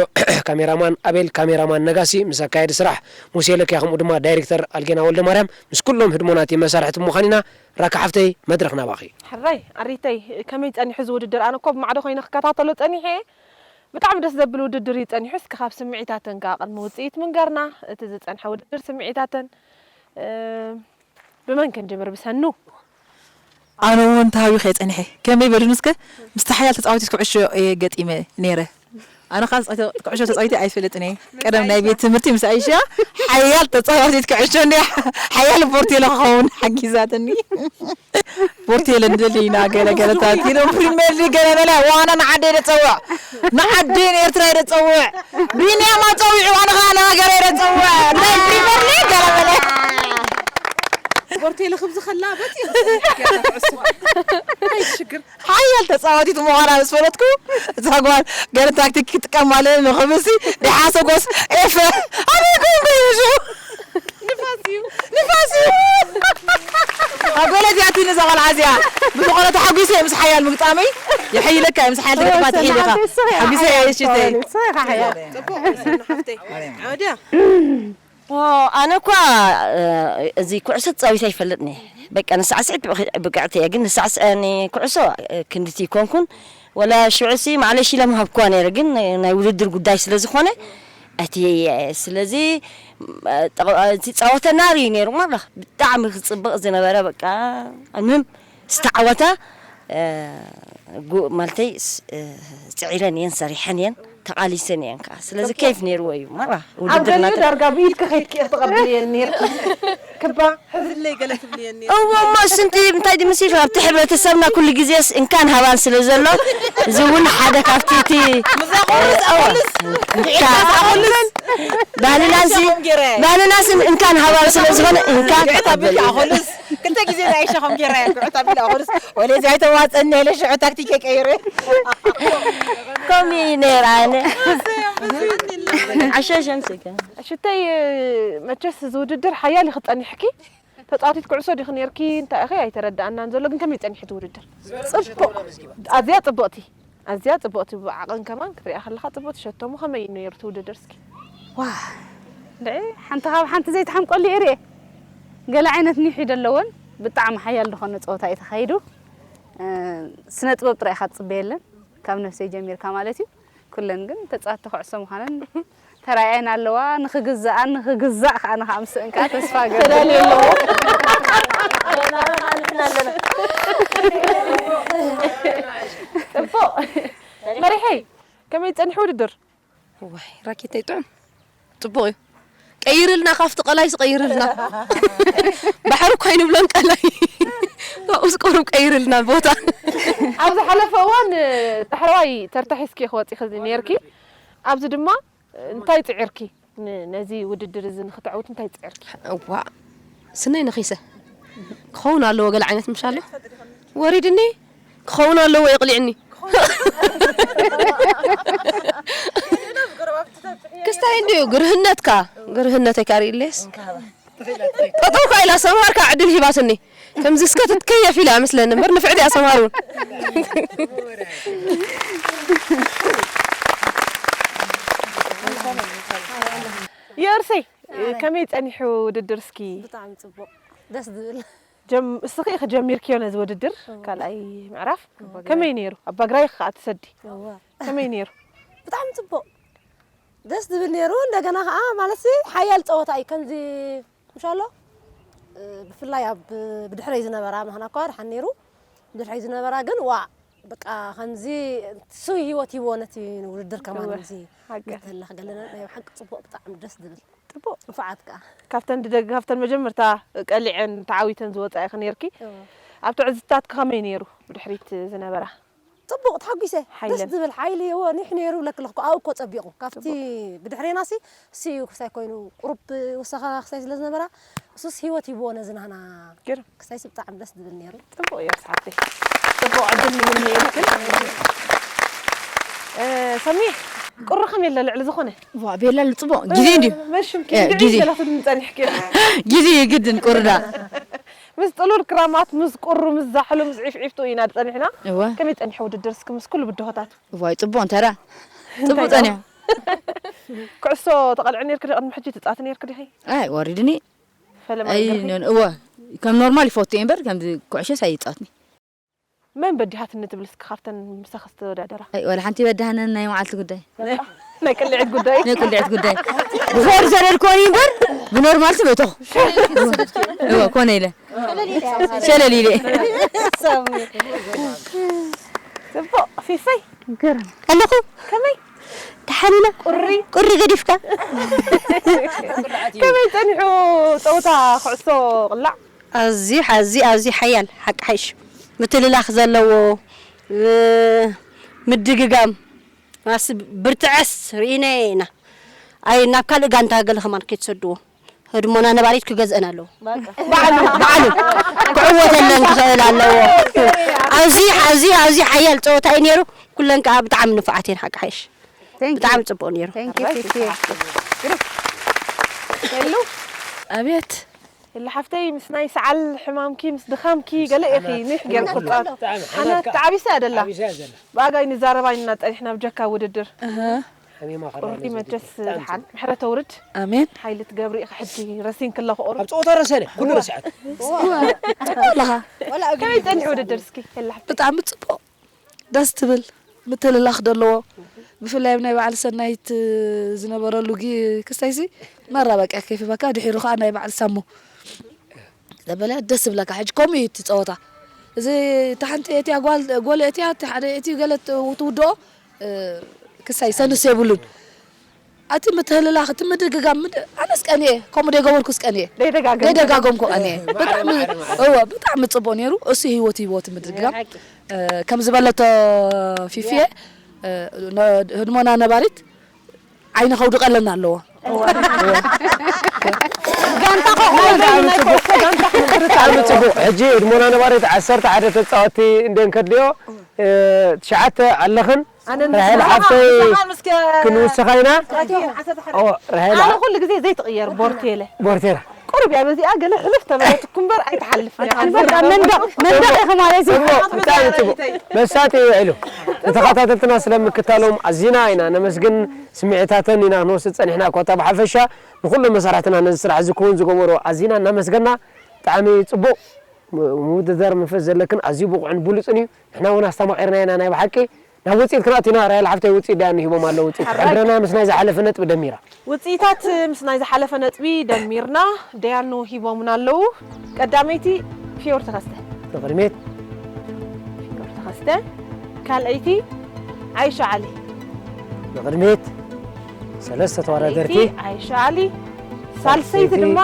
ካሜራማን ኣቤል፣ ካሜራማን ነጋሲ፣ ምስ ኣካየዲ ስራሕ ሙሴ ለኪያ፣ ከምኡ ድማ ዳይሬክተር ኣልጌና ወልደማርያም፣ ምስ ኩሎም ህድሞናት መሳርሕቲ ብምዃን ኢና። ራካ ሓፍተይ፣ መድረኽ ናባኺ። ሕራይ ኣሪተይ፣ ከመይ ጸኒሑ እዚ ውድድር? ኣነ እኮ ብማዕዶ ኮይነ ክከታተሎ ጸኒሐ። ብጣዕሚ ደስ ዘብል ውድድር እዩ ጸኒሑ። እስኪ ካብ ስምዒታተን ከኣ ቅድሚ ውጽኢት ምንገርና፣ እቲ ዝጸንሐ ውድድር ስምዒታተን። እ፣ ብመን ክንጅምር? ብሰኑ? ኣነ እውን ተሃዊኸ ጸኒሐ። ከመይ በሉኒ እስከ? ምስቲ ሓያል ተጻዋቲት ኩዕሾ እየ ገጢመ ነይረ። ኣነ ካብ ተጻዋቲ ኩዕሾ ተጻዊተ ኣይፈልጥን እየ። ቀደም ናይ ቤት ትምህርቲ ምስ ኣይሻ ሓያል ተጻዋቲት ኩዕሾ እንድያ፣ ሓያል ቦርቴለ ክኸውን ሓጊዛትኒ። ቦርቴለ ንደሊ ኢና ገለ ገለታት ኢሎም ፕሪምየር ሊግ ገለ ገለ ዋና ንዓደይ ደጸውዕ፣ ንዓደይ ንኤርትራ ደጸውዕ፣ ቢንያም ኣጸዊዑ ኣነ ኸኣ ንሃገረይ ደጸውዕ። ናይ ፕሪምየር ሊግ ገለ ገለ። ቦርቴለ ክብዚ ከላ በቲ ሓያል ተጻዋቲት ምዃና ምስ ፈለጥኩ፣ እዛ ጓል ገለ ታክቲክ ክትጥቀም ማለት ንኽብሲ ድሓ ሰጎስ ኤፈ ኣበይ ኮንኩ ይብዙ። ንፋስ እዩ። ንፋስ እዩ። ኣጎለ እዚኣትኒ እዛ ቖልዓ እዚኣ። ብዝኾነ ተሓጒሰ እየ ምስ ሓያል ምግጣመይ። የሐይለካ እየ ምስ ሓያል ተገጥማ ትሒድ ኢኻ። ሓጒሰ እየ እሺ ተይ። ጽቡቕ፣ ሓፍተይ። ኣውድያ። ኦ፣ ኣነ እኳ፣ እ፣ እዚ ኩዕሶ ተጻዊተ ኣይፈልጥን እየ። በቃ ንሳዕስዒት ብቕ-፣ ብቅዕቲ እየ፣ ግን ንሳዕስዐኒ ኩዕሶ፣ እ፣ ክንድቲ ይኮንኩን። ወላ ሽዑሲ ማዕለሽ ኢለ ምሃብክዋ ነይረ፣ ግን ናይ ውድድር ጉዳይ ስለ ዝኾነ፣ እቲ፣ ስለዚ፣ እ፣ ጠቕ-፣ እቲ ጸወተና ርእዩ ነይሩ፣ ማራ ብጣዕሚ ክጽብቕ ዝነበረ፣ በቃ፣ ኣልምም ዝተዓወታ፣ እ፣ ጉ-፣ ማለተይ፣ ስ-፣ እ፣ ጽዒረን እየን፣ ሰሪሐን እየን፣ ተቓሊሰን እየን ከኣ። ስለዚ ጽቡቕ። ኬፍ ነይርዎ እዩ፣ ማራ ኣብ ውድድር ገሊኡ ናተ- ዳርጋ ብኢድኪ ከይድኪ ኢኺ ትቐብልየን ነይርኪ። ክባ። ሕዝለይ ገለ ትብልየን ነይርኪ። እዎ፣ እሞ ስንቲ እንታይ ድምሲ ኣብቲ ሕብረተሰብና ኩሉ ግዜስ እንካን ሃባን ስለ ዘሎ፣ እዚ እውን ሓደ ካብቲ እቲ ምስዛ ቆርስ እዎ። ኣኹልስ። እንካ-፣ ምስዛ ቆርስ። ባህልናሲ፣ ኢድካ ሸኾም ገይረ። ባህልናሲ እንካን ሃባን ስለ ዝኾነ እንካን ግዕት ኣቢልካ ተቐበል። ኣኹልስ። ክልተ ግዜ ናይ ሸኾም ገይረ ግዕት ኣቢል ኣኹልስ። ወለዚ ኣይተዋጸኒ ኢለ ሽዑ ታክቲክ ቀይረ። ከምኡ እዩ ነይሩ ኣነ። ዓሸ ሸምስከ። ሽተይ፣ መቸስ እዚ ውድድር ሓያል ኢኺ ጸኒሕኪ። ተጻዋቲት ኩዕሶ ዲኺ ነይርኪ? እንታይ ኢኺ? ኣይተረድኣናን ዘሎ፣ ግን ከመይ ጸኒሑ እቲ ውድድር? ጽቡቕ። ኣዝያ ጽብቕቲ። ኣዝያ ጽብቕቲ። ብዓቐን ከማን ክትሪኣ ከለኻ ጽብቕቲ ሸቶ። እሞ ከመይ እዩ ነይሩ እቲ ውድድር እስኪ? ዋ፣ እንድዒ፣ ሓንቲ ካብ ሓንቲ ዘይትሓምቀሉ እየ ርእየ። ገለ ዓይነት ኒሕ እዩ ዘለወን። ብጣዕሚ ሓያል ዝኾነ ጸወታ እዩ ተኻይዱ። እ፣ ስነ ጥበብ ጥራይ ኢኻ ትጽበየለን። ካብ ነፍሰይ ጀሚርካ ማለት እዩ። ኩለን ግን ተጻወትቲ ኩዕሶ ምዃነን ተራእየን ኣለዋ። ንኽግዝኣን ንኽግዛእ ከኣ ንኸኣ ምስአን ከኣ ተስፋ እገብር። ተዳልዩ ኣለዎ። ጽቡቕ። መሪሐይ፣ ከመይ ጸኒሑ ውድድር? እዋይ፣ ራኬተይ ጥዑም። ጽቡቕ እዩ። ቀይርልና፣ ካብቲ ቀላይስ ቀይርልና። ባሕሪ እኮ ኣይንብሎን ቀላይ። ካብኡስ ቁሩብ ቀይርልና ቦታ። ኣብ ዝሓለፈ እዋን፣ ዳሕረዋይ ተርታ ሒዝኪ ኢኺ ወጺኺ ነይርኪ። ኣብዚ ድማ እንታይ ጽዒርኪ? ን-፣ ነዚ ውድድር እዚ ንኽተዕውቲ እንታይ ጽዒርኪ? እዋእ፣ ስነይ ነኺሰ። ክኸውን ኣለዎ ገለ ዓይነት ምሻሎ። ወሪድኒ፣ ክኸውን ኣለዎ የቕሊዕኒ። ክስታይ እንድዩ፣ ግርህነትካ፣ ግርህነተይ ካርኢለስ። ጠጠው ኢላ ሰምሃርካ ዕድል ሂባትኒ። ከምዚ እስከ ትትከየፍ ኢላ መስለኒ እምበር ንፍዕቲ እያ ሰምሃር እውን። የእርሰይ፣ ከመይ ጸኒሑ ውድድር እስኪ? ብጣዕሚ ጽቡቕ። ደስ ዝብል። ጀም-፣ እስኺ ኢኺ ጀሚርክዮ ነዚ ውድድር፣ እወ። ካልኣይ ምዕራፍ። እወ። ከመይ ነይሩ? ኣባግራይ ከዓ ትሰዲ። እወ። ከመይ ነይሩ? ብጣዕሚ ጽቡቕ። ደስ ዝብል ነይሩ። እንደገና ከዓ ማለት ሓያል ጸወታ እዩ። ከምዚ ምሻሎ፣ እ፣ ብፍላይ ኣብ ብድሕረይ ዝነበራ ምሃና እኳ ደሓን ነይሩ። ብድሕረይ ዝነበራ ግን ዋእ፣ በቃ ከምዚ እሱ ህይወት ሂዎ ነቲ ውድድር ከማን እወ፣ ከምዚ ሓቂ። መተላ ክገለና ናይ ሓቂ ጽቡቕ ብጣዕሚ ደስ ዝብል። ጽቡቕ። ንፉዓት ከኣ። ካብተን ድደግ-፣ ካብተን መጀመርታ ቀሊዐን ተዓዊተን ዝወጻ ኢኺ ነይርኪ። እወ። ኣብ ትዕዝብትታት ከመይ ነይሩ ብድሕሪት ዝነበራ? ጽቡቕ ተሓጒሰ። ሓይለን። ደስ ዝብል ሓይሊ እወ ኒሕ ነይሩ ብለኪ ኣለኹ። ኣብኡ እኮ ጸቢቑ። ካብቲ ጽቡቕ። ብድሕሬናሲ እሱ እዩ ክሳይ ኮይኑ ቁሩብ ወሰኻ ክሳይ ስለ ዝነበራ እሱስ ህይወት ሂብዎ ነዚ ናህና ግርም። ክሳይሲ ብጣዕሚ ደስ ዝብል ነይሩ። ጽቡቕ እዩ ኣስሓብተይ። ጽቡቕ ዕድል ንምነየልክን። እ፣ ሰሚ፣ ቁሪ ከመይ ኣላ ልዕሊ ዝኾነ? ዋ፣ ቤላ ጽቡቕ። ግዜ እንድዩ። መሽም እ፣ ኪንዲ ግዜ። ገላትኒ ጸኒሕኪ። ግዜ ግድን ቁርዳ። ምስ ጥሉል ክራማት፣ ምስ ቁሩ፣ ምስ ዛሕሉ፣ ምስ ዒፍዒፍቱ ኢና ጸኒሕና። እወ። ከመይ ጸኒሑ ውድድር እስኪ ምስ ኩሉ ብድሆታቱ? ዋይ፣ ጽቡቕ እንተራ። እንታይ ጽቡቕ ጸኒሑ። ደኣ? ኩዕሶ ተቐልዒ ነይርኪ ዶ? ቅድሚ ሕጂ ትጻወቲ ነይርኪ ዲኺ? ኣይ፣ ወሪድኒ። ፈለማ ኣይ፣ ኔርኪ? ኖ-፣ እወ። ከም ኖርማል ይፈቱ እየ እምበር፣ ከምዚ ኩዕሾስ ኣይጻወትኒ። መን በዲሃትኒ ትብል እስኪ ካብተን ምሳኺ ዝተወዳደራ? ኣይ፣ ዋላ ሓንቲ በዳህነን ናይ መዓልቲ ጉዳይ። ናይ ቅልዒት ጉዳይ? ናይ ቅልዒት ጉዳይ። ብኸይር ዘለልክወን እዩ እምበር፣ ብኖርማል ትመቶ። እወ፣ ኮነ ኢለ። ሸለል ኢለ። ጽቡቕ፣ ፊፈይ። ገርም። ኣለኹ። ከመይ? ደሓን ኢና። ቁሪ ገዲፍካ። ከመይ ጸኒሑ ጸወታ ኩዕሶ ቅላዕ? ኣዝዩ፣ ኣዝዩ፣ ኣዝዩ ሓያል፣ ሓቂ ሓይሽ። ምትልላኽ ዘለዎ፣ እ፣ ምድግጋም፣ ማስ ብርትዐስ ርኢናዮ ኢና። ኣይ፣ ናብ ካልእ ጋንታ ገለ ከማን ከይትሰድዎ። ህድሞና ነባሪት ክገዝአን ኣለዎ። ባዕሉ፣ ባዕሉ ክዕወተለን ክኽእል ኣለዎ። ኣዝዩ፣ ኣዝዩ፣ ኣዝዩ ሓያል ጸወታ እዩ ነይሩ። ኩለን ከኣ ብጣዕሚ ንፉዓት እየን፣ ሓቂ ሓይሽ። Thank you። ብጣዕሚ ጽቡቕ ነይሩ። Thank you፣ ፊፊ። ሄሉ። ኣቤት። ሄሉ ሓፍተይ፣ ምስ ናይ ሰዓል ሕማምኪ፣ ምስ ድኻምኪ፣ ገለ ኢኺ ኒሕ ጌርኩ። ብጣዕሚ ሓናት ሓናት ተዓቢሳ እያ ደላ። ተዓቢሳ እያ ደላ። ብኣጋይ ንዛረባ ኢና ጸኒሕና ብጀካ ውድድር። ኣሃ። ሓሚማ ከላ ቁሪ ነዚ መቸስ ውድድር። ብጣዕሚ ዝሓን ጽቡቕ። ምሕረት ኣውርድ። ኣሜን። ሓይሊ ትገብሪ ኢኺ ሕጂ ረሲንኪ ኣለኹ ቁሩብ። ኣብ ጸወታ ረሰነ፣ ኩሉ ረሲዓት። ጽቡቕ ኣለኻ። ከመይ ጸኒሑ ውድድር እስኪ ሄሉ ሓፍተይ? ብጣዕሚ ጽቡቕ። ደስ ትብል ምትልላኽ ደለዎ። ብፍላይ ኣብ ናይ በዓል ሰናይት ዝነበረሉ ጊ-፣ ክስታይሲ መራ በቃ ከይፍበካ፣ ድሒሩ ኸዓ ናይ በዓል ሳሙ ዘበለ ደስ ዝብለካ። ሕጂ ከምኡ እዩ እቲ ጸወታ። እዚ እታ ሓንቲ እትያ ጓል፣ ጎል እትያ፣ እቲ ሓደ እትዩ ገለ ት-፣ ትውድኦ፣ እ፣ ክሳይ ሰንስ የብሉን። እቲ ምትህልላኽ፣ እቲ ምድግጋም፣ ምድ-፣ ኣነስ ቀንየ፣ ከምኡ ዶ የገበርኩስ ቀንየ። ደይደጋገምኩ። ደይደጋገምኩ ቀንየ። ብጣዕሚ፣ እወ፣ ብጣዕሚ ጽቡቕ ነይሩ። እሱ ህይወት ህይወት ምድግጋም። ሓቂ። እ፣ ከም ዝበለቶ ፊፊየ፣ እ፣ ነ-፣ ህድሞና ነባሪት ዓይኒ ከውድቐለና ኣለዎ። እወ። ጋንታ ከ-፣ ብጣዕሚ ጽቡቕ። ብጣዕሚ ጽቡቕ። ሕጂ ህድሞና ነባሪት ዓሰርተ ሓደ ተጻወትቲ እንዴን ከድልዮ፣ እ፣ ትሽዓተ ኣለኽን። ኣነ ራሄል ንስኻ ሓፍተይ ንስኻ ምስ ከ-፣ ክንውስኻ ኢና። ኣትዮም ዓሰርተ ሓደ። ኦ፣ ራሄል ኣነ ዓ-፣ ኩሉ ግዜ ዘይትቕየር ቦርቴለ። ቦርቴለ። ቁሩብ እያ በዚኣ ገለ ሕልፍ ተበለትኩ እምበር ኣይትሓልፍን እያ። በቃ መንደቕ፣ መንደቕ ኢኺ ማለት እዩ። ጽቡቕ፣ ብጣዕሚ ጽቡቕ። መሳጢ ውዒሉ። ንተኸታተልትና ስለምክታሎም ኣዚና ኢና ነመስግን። ስምዒታተን ኢና ክንወስድ ጸኒሕና። እኳ እታ ብሓፈሻ ንኹሎም መሳርሕትና ነዚ ስራሕ እዚ ክውን ዝገበሩ ኣዚና እናመስገና። ብጣዕሚ ጽቡቕ ም-፣ ምውድዳር መንፈስ ዘለክን ኣዝዩ ብቑዕን ብሉጽን እዩ። ንሕና እውን ኣስተማቒርና ኢና ናይ ብሓቂ። ናብ ውጽኢት ክንኣቱ ኢና። ራሄል ሓፍተይ ውጽኢት ደኣ ንሂቦም ኣለዉ። ውጽኢት ሕራይ። ሕድረና ምስ ናይ ዝሓለፈ ነጥቢ ደሚራ። ውጽኢታት ምስ ናይ ዝሓለፈ ነጥቢ ደሚርና ደያኑ ሂቦምና ኣለዉ። ቀዳመይቲ ፊዮር ተኸስተ። ንቕድሚት። ፊዮር ተኸስተ። ካልኣይቲ ዓይሻ ዓሊ። ንቕድሚት። ሰለስተ ተወዳደርቲ። ቀዳመይቲ ዓይሻ ዓሊ። ሳልሰይቲ ሳልሰይቲ ድማ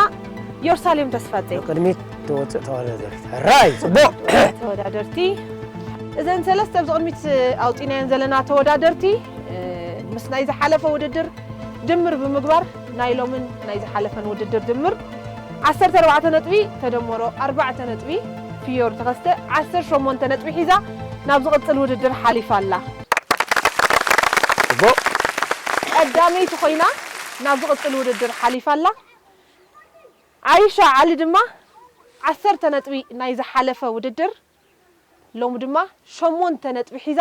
ዮርሳሌም ተስፋጼ። ንቕድሚት ትወጽእ ተወዳደርቲ። ሕራይ፣ ጽቡቕ። ተወዳደርቲ። እዘን ሰለስተ ኣብዚ ቅድሚት ኣውጺናየን ዘለና ተወዳደርቲ፣ እ፣ ምስ ናይ ዝሓለፈ ውድድር ድምር ብምግባር ናይ ሎምን ናይ ዝሓለፈን ውድድር ድምር ዓሰርተ ኣርባዕተ ነጥቢ ተደመሮ ኣርባዕተ ነጥቢ፣ ፊዮር ተኸስተ ዓሰርተ ሸሞንተ ነጥቢ ሒዛ ናብ ዝቕጽል ውድድር ሓሊፋ ኣላ። ጽቡቕ። ቀዳመይቲ ኮይና ናብ ዝቕጽል ውድድር ሓሊፋ ኣላ። ዓይሻ ዓሊ ድማ ዓሰርተ ነጥቢ ናይ ዝሓለፈ ውድድር ሎሚ ድማ ሸሞንተ ነጥቢ ሒዛ፣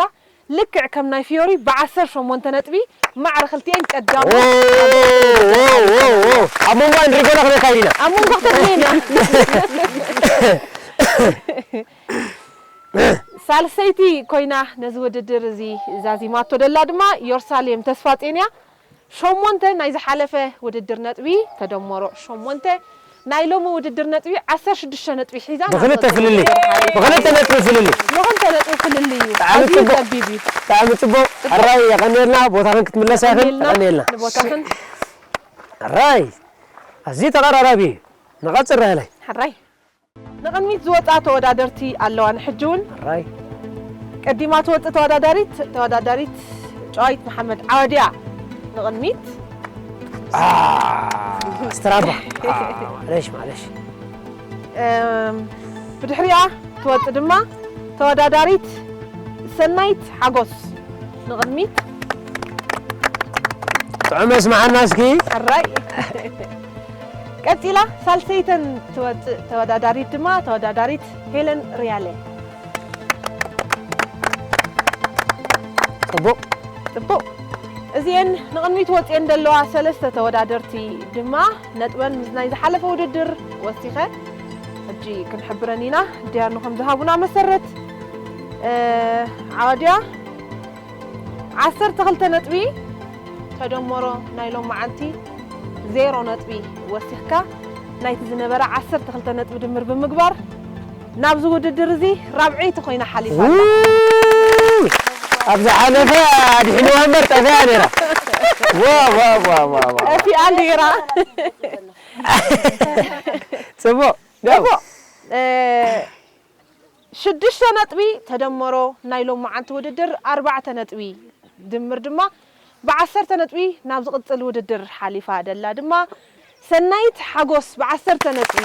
ልክዕ ከም ናይ ፊዮሪ ብዓሰርተ ሸሞንተ ነጥቢ ማዕረ ክልቲኤን ቀዳሞት። ኦ፣ ኦ፣ ኦ፣ ኦ። ኣብ መንጎ ኣንድሪጎና ክነካይድ ኢና። ኣብ መንጎ ክተድልየና። ሳልሰይቲ ኮይና ነዚ ውድድር እዚ ዛዚማቶ ደላ ድማ ዮርሳሌም ተስፋጼን እያ። ሸሞንተ ናይ ዝሓለፈ ውድድር ነጥቢ ተደመሮ ሸሞንተ፣ ናይ ሎሚ ውድድር ነጥቢ ዓሰርተ ሽዱሽተ ነጥቢ ሒዛ ናብ ብኽልተ ቀጽሎ ፍልልይ። ውድድር ሓሊፋ። ብኽልተ ነጥቢ ፍልልይ። ብኽልተ ነጥቢ ፍልልይ እዩ። ብጣዕሚ ኣዝዩ ጽቡቕ። ጸቢብ እዩ። ብጣዕሚ ጽቡቕ። ሕራይ የቐንየልና። ቦታኽን ክትምለሳ ኢኽን። የቐንየልና። የቐንየልና። ንቦታኽን። ሕራይ። ኣዝዩ ተቐራራቢ እዩ። ንቐጽል ራሄላይ። ሕራይ። ንቕድሚት ዝወጻ ተወዳደርቲ ኣለዋ። ንሕጂ እውን ራይ። ቀዲማ ትወጽእ ተወዳዳሪት፣ ተወዳዳሪት ጨዋይት መሓመድ ዓወድያ። ንቕድሚት። አ፣ ስትራባ። አ፣ ማለሽ፣ ማለሽ። እም፣ ብድሕሪኣ ትወጽእ ድማ ተወዳዳሪት ሰናይት ሓጎስ። ንቕድሚት። ጥዑም፣ እስማዓና እስኪ። ሕራይ። ቀጺላ ሳልሰይተን ትወጽእ ተወዳዳሪት ድማ ተወዳዳሪት ሄለን ሪያለ። ጽቡቕ። ጽቡቕ። እዚኤን ንቕድሚት ወጺኤን ዘለዋ ሰለስተ ተወዳደርቲ ድማ ነጥበን ምስ ናይ ዝሓለፈ ውድድር ወሲኸ ሕጂ ክንሕብረን ኢና። ደያኑ ከም ዝሃቡና መሰረት፣ እ፣ ዓዋድያ ዓሰርተ ክልተ ነጥቢ ተደመሮ ናይ ሎመዓንቲ ዜሮ ነጥቢ ወሲኽካ ናይቲ ዝነበረ ዓሰርተ ክልተ ነጥቢ ድምር ብምግባር ናብዚ ውድድር እዚ ራብዐይቲ ኮይና ሓሊፋ ኣላ። ው! ኣብ ዝሓለፈ ኣድሒንዋ እምበር ጠፊኣ ነይራ። ዋ፣ ዋ፣ ዋ፣ ዋ፣ ዋ። ጠፊኣ ነይራ። ጽቡቕ። ደው። ጽቡቕ። እ፣ ሽዱሽተ ነጥቢ ተደመሮ ናይ ሎማዓንቲ ውድድር ኣርባዕተ ነጥቢ ድምር ድማ ብዓሰርተ ነጥቢ ናብ ዝቕጽል ውድድር ሓሊፋ ደላ ድማ ሰናይት ሓጎስ ብዓሰርተ ነጥቢ።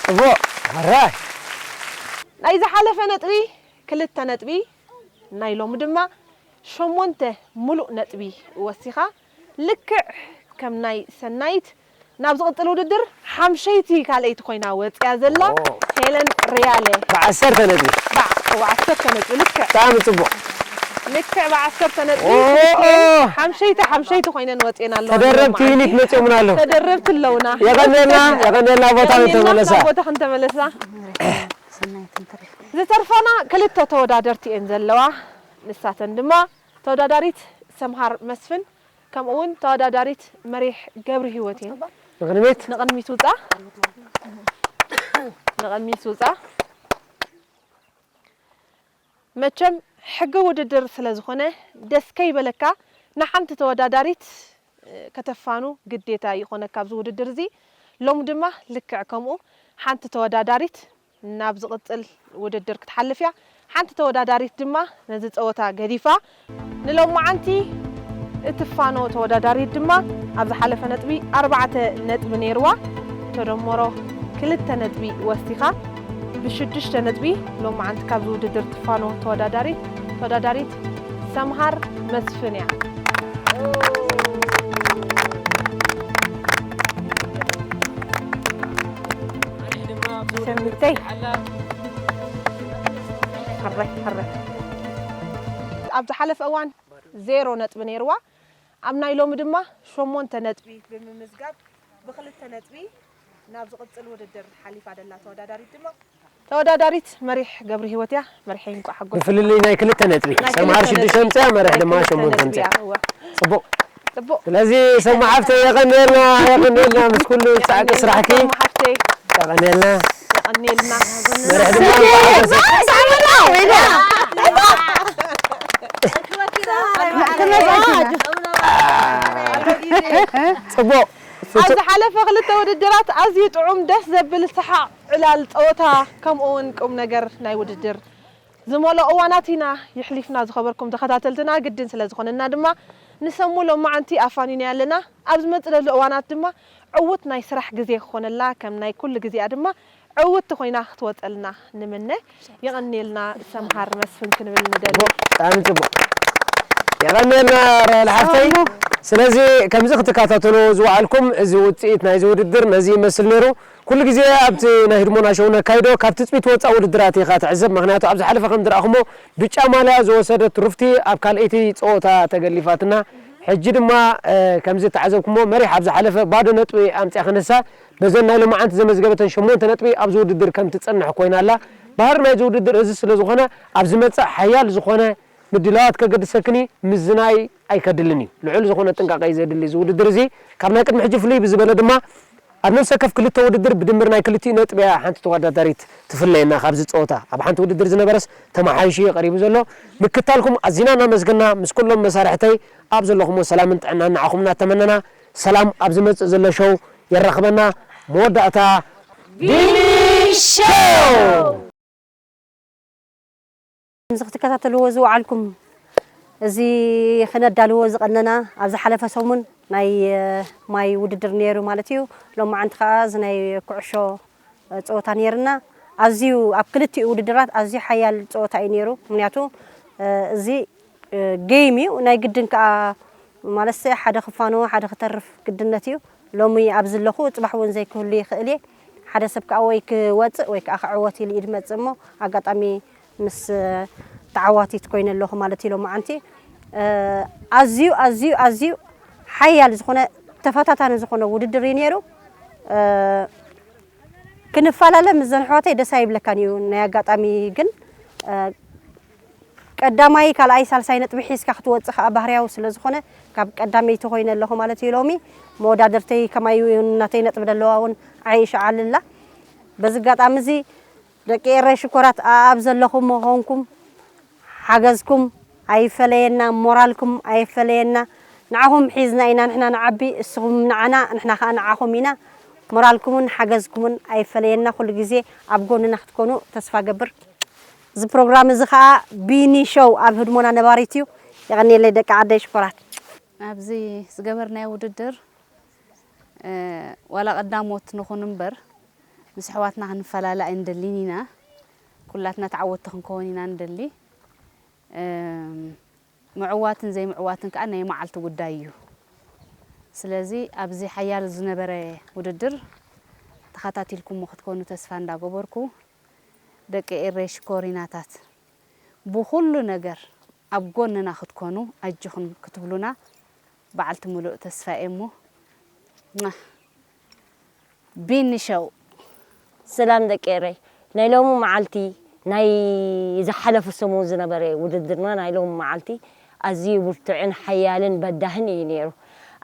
ጽቡቕ። ሕራይ። ናይ ዝሓለፈ ነጥቢ ክልተ ነጥቢ ናይ ሎሚ ድማ ሸሞንተ ሙሉእ ነጥቢ ወሲኻ ልክዕ ከም ናይ ሰናይት ናብ ዝቕጽል ውድድር ሓምሸይቲ ካልኣይቲ ኮይና ወጽያ ዘላ ኦ። ሄለን ሪያለ ብዓሰርተ ነጥቢ። ብዓ- ብዓሰርተ ነጥቢ ልክዕ ብጣዕሚ ጽቡቕ። ልክዕ ብዓሰርተ ነጥቢ ኦ፣ ኦ። ሓምሸይቲ ሓምሸይቲ ኮይነን ወጽየን ኣለዋ ተደረብቲ ዩኒት መጺኦምና ኣለዉ። ተደረብቲ ኣለውና የቐንየልና፣ የቐንየልና፣ ቦታ የቐንየልና፣ ክንተመለሳ። ናብ ቦታ ክንተመለሳ ዝተርፋና ክልተ ተወዳደርቲ እየን ዘለዋ። ንሳተን ድማ ተወዳዳሪት ሰምሃር መስፍን ከምኡ እውን ተወዳዳሪት መሪሕ ገብሪ ህይወት እየን። ንቕድሚት። ንቕድሚት ውፃ፣ ንቕድሚት ውፃ። መቸም ሕጊ ውድድር ስለ ዝኾነ ደስ ከይበለካ ንሓንቲ ተወዳዳሪት ከተፋኑ ግዴታ ይኾነካ ኣብዚ ውድድር እዚ። ሎሚ ድማ ልክዕ ከምኡ ሓንቲ ተወዳዳሪት ናብ ዝቕጽል ውድድር ክትሓልፍ እያ። ሓንቲ ተወዳዳሪት ድማ ነዚ ጸወታ ገዲፋ። ንሎማዓንቲ እትፋኖ ተወዳዳሪት ድማ ኣብ ዝሓለፈ ነጥቢ ኣርባዕተ ነጥቢ ነይርዋ። ተደመሮ ክልተ ነጥቢ ወሲኻ ብሽዱሽተ ነጥቢ ሎማዓንቲ ካብዚ ውድድር ትፋኖ ተወዳዳሪት ተወዳዳሪት ሰምሃር መስፍን እያ። ሸሚተይ ሕራይ ሕራይ። ኣብ ዝሓለፈ እዋን ዜሮ ነጥቢ ነይርዋ። ኣብ ናይ ሎሚ ድማ ሸሞንተ ነጥቢ ብምምዝጋብ ብክልተ ነጥቢ ናብ ዝቕጽል ውድድር ሓሊፋ ደላ ተወዳዳሪት ድማ ተወዳዳሪት መሪሕ ገብሪ ህይወት እያ። መሪሐይ እንቋዕ ሓጎስ ብፍልልይ ናይ ክልተ ነጥቢ። ናይ ሰምሃር ክልተ ሽዱሽተ ነጥቢ። ኣምፅያ፣ መሪሕ ናይ ድማ ክልተ ሸሞንተ ነጥቢ ኣምፅያ። እያ፣ እወ። ጽቡቕ። ጽቡቕ። ስለዚ ሰማ ሓፍተይ የቐንየልና፣ የቐንየልና ምስ ኩሉ ጻዕቂ ስራሕኪ። ሰማ ሓፍተይ የቐንየልና። የቐንየልና። መሪሕ ድማ እንቋዕ ሓጎስ። ጽቡቕ። ኣብ ዝሓለፈ ክልተ ውድድራት ኣዝዩ ጥዑም ደስ ዘብል ሰሓቕ ዕላል ጸወታ ከምኡ እውን ቁም ነገር ናይ ውድድር ዝመልኦ እዋናት ኢና የሕሊፍና። ዝኸበርኩም ተኸታተልትና ግድን ስለ ዝኾነና ድማ ንሰሙ ሎማዓንቲ ኣፋኒና ኣለና። ኣብ ዝመጽእ ዘሎ እዋናት ድማ ዕዉት ናይ ስራሕ ግዜ ክኾነላ ከም ናይ ኩሉ ግዜኣ ድማ ዕውቲ ኮይና ክትወጸልና ንምነ። የቐንየልና ሰምሃር መስፍን ክንብል ንደሊ። ጽቡቕ፣ ብጣዕሚ ጽቡቕ። የቐንየልና ራሄል ሓፍተይ። ስለዚ ከምዚ ክትከታተሉ ዝወዓልኩም እዚ ውጽኢት ናይዚ ውድድር ነዚ ይመስል ነይሩ። ኩሉ ግዜ ኣብቲ ናይ ህድሞና ሸው ነካይዶ ካብ ትጽቢት ወጻእ ውድድራት ኢኻ ትዕዘብ። ምኽንያቱ ኣብ ዝሓለፈ ከም ዝረኣኹሞ ብጫ ማልያ ዝወሰደት ሩፍቲ ኣብ ካልኣይቲ ጸወታ ተገሊፋትና። ሕጂ ድማ እ፣ ከምዚ ተዓዘብኩሞ መሪሕ ኣብ ዝሓለፈ ባዶ ነጥቢ ኣምጽያ ክነሳ በዘን ናይ ሎማዓንቲ ዘመዝገበተን ሸሞንተ ነጥቢ ኣብዚ ውድድር ከም ትጸንሕ ኮይና ኣላ። ባህሪ ናይዚ ውድድር እዚ ስለ ዝኾነ ኣብ ዝመጽእ ሓያል ዝኾነ ምድላዋት ከገድሰክኒ ምዝናይ ኣይከድልን እዩ። ልዑል ዝኾነ ጥንቃቐ እዩ ዘድሊ እዚ ውድድር እዚ። ካብ ናይ ቅድሚ ሕጂ ፍልይ ብዝበለ ድማ ኣብ ነፍሲ ወከፍ ክልተ ውድድር ብድምር ናይ ክልቲኡ ነጥቢ እያ ሓንቲ ተወዳዳሪት ትፍለየና ካብዚ ጸወታ። ኣብ ሓንቲ ውድድር ዝነበረስ ተመሓይሹ እዩ ቀሪቡ ዘሎ። ምክታልኩም ኣዚና እናመስገና ምስ ኩሎም መሳርሕተይ ኣብ ዘለኹሞ ሰላምን ጥዕናን ንዓኹም እናተመነና ሰላም ኣብ ዝመጽእ ዘሎ ሸው የራኽበና። መወዳእታ ቢኒ ሸው። ከምዚ ክትከታተልዎ ዝወዓልኩም እዚ ክነዳልዎ ዝቐነና ኣብ ዝሓለፈ ሰሙን ናይ እ፣ ማይ ውድድር ነይሩ ማለት እዩ። ሎማዓንቲ ከዓ እዚ ናይ ኩዕሾ እ፣ ፀወታ ነይርና። ኣዝዩ ኣብ ክልቲኡ ውድድራት ኣዝዩ ሓያል ፀወታ እዩ ነይሩ። ምክንያቱ እ፣ እዚ እ፣ ጌም እዩ ናይ ግድን ከዓ ማለት ሓደ ክፋኖ ሓደ ክተርፍ ግድነት እዩ። ሎሚ ኣብዚ ኣለኹ ጽባሕ እውን ዘይክህሉ ይኽእል እየ። ሓደ ሰብ ከዓ ወይ ክወፅእ ወይ ከዓ ክዕወት ኢሉ እዩ ዝመፅእ እሞ ኣጋጣሚ ምስ ተዓዋቲት ኮይነ ኣለኹ ማለት እዩ። ሎማዓንቲ ኣዝዩ ኣዝዩ ኣዝዩ ሓያል ዝኾነ ተፈታታኒ ዝኾነ ውድድር እዩ ነይሩ። ክንፈላለ ምስ ዘን ኣሕዋተይ ደስ ኣይብለካን እዩ። ናይ ኣጋጣሚ ግን ቀዳማይ ካልኣይ ሳልሳይ ነጥቢ ሒዝካ ክትወፅእ ከዓ ባህርያዊ ስለ ዝኾነ ካብ ቀዳመይቲ ኮይነ ኣለኹ ማለት እዩ። ሎሚ መወዳደርተይ ከማይ እውን ናተይ ነጥቢ ዘለዋ እውን ዓይሻ ዓሊ ኣላ። በዚ ኣጋጣሚ እዚ ደቂ ኤረይ ሽኮራት ኣብ ዘለኹም ኾንኩም ሓገዝኩም ኣይፈለየና፣ ሞራልኩም ኣይፈለየና። ንዓኹም ሒዝና ኢና ንሕና ንዓቢ፣ እስኹም ንዓና፣ ንሕና ከኣ ንዓኹም ኢና። ሞራልኩምን ሓገዝኩምን ኣይፈለየና፣ ኩሉ ግዜ ኣብ ጎንና ክትኮኑ ተስፋ ገብር። እዚ ፕሮግራም እዚ ከኣ ቢኒ ሾው ኣብ ህድሞና ነባሪት እዩ። የቐንየለይ ደቂ ዓደይ ሽኮራት። ኣብዚ ዝገበርናዮ ውድድር፣ እ፣ ዋላ ቀዳሞት ንኹን እምበር፣ ምስ ኣሕዋትና ክንፈላለ ኣይንደልን ኢና። ኩላትና ተዓወትቲ ክንከውን ኢና ንደሊ። እም፣ ምዕዋትን ዘይምዕዋትን ከኣ ናይ መዓልቲ ጉዳይ እዩ። ስለዚ ኣብዚ ሓያል ዝነበረ ውድድር ተኸታቲልኩሞ ክትኮኑ ተስፋ እንዳገበርኩ፣ ደቂ ኤረይ ሽኮሪናታት፣ ብኹሉ ነገር ኣብ ጎንና ክትኮኑ ኣጆኹም ክትብሉና በዓልቲ ምሉእ ተስፋ እየ እሞ፣ ቢኒ ሾው። ሰላም ደቂ ኤረይ፣ ናይ ሎሚ መዓልቲ ናይ ዝሓለፈ ሰሙን ዝነበረ ውድድርና ናይ ሎሚ መዓልቲ ኣዝዩ ብርቱዕን ሓያልን በዳህን እዩ ነይሩ።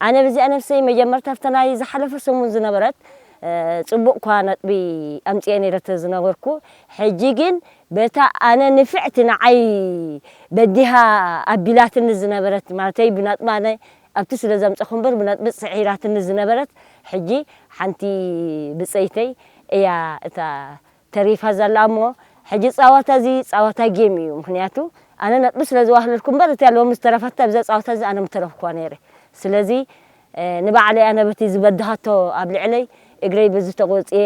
ኣነ በዚኣ ነብሰይ መጀመርታ ኣብታ ናይ ዝሓለፈ ሰሙን ዝነበረት፣ እ፣ ጽቡቕ እኳ ነጥቢ ኣምጽኤ ነይረ ተዝነበርኩ፣ ሕጂ ግን በታ ኣነ ንፍዕቲ ንዓይ በዲሃ ኣቢላትኒ ዝነበረት፣ ማለተይ ብነጥባ ኣነ ኣብቲ ስለ ዘምጸኹ እምበር ብነጥቢ ስዒራትኒ ዝነበረት፣ ሕጂ ሓንቲ ብጸይተይ እያ እታ ተሪፋ ዘላ እሞ፣ ሕጂ ጻዋታ እዚ ጻዋታ ጌም እዩ። ምኽንያቱ ኣነ ነጥቢ ስለ ዝዋህለልኩ እምበር፣ እቲኣ ሎሚ ዝተረፈታ ኣብዛ ጻዋታ እዚ ኣነ ምተረፍኩዋ ነይረ። ስለዚ፣ እ፣ ንባዕለይ ኣነ በቲ ዝበድሃቶ ኣብ ልዕለይ እግረይ በዚ ተቖጽየ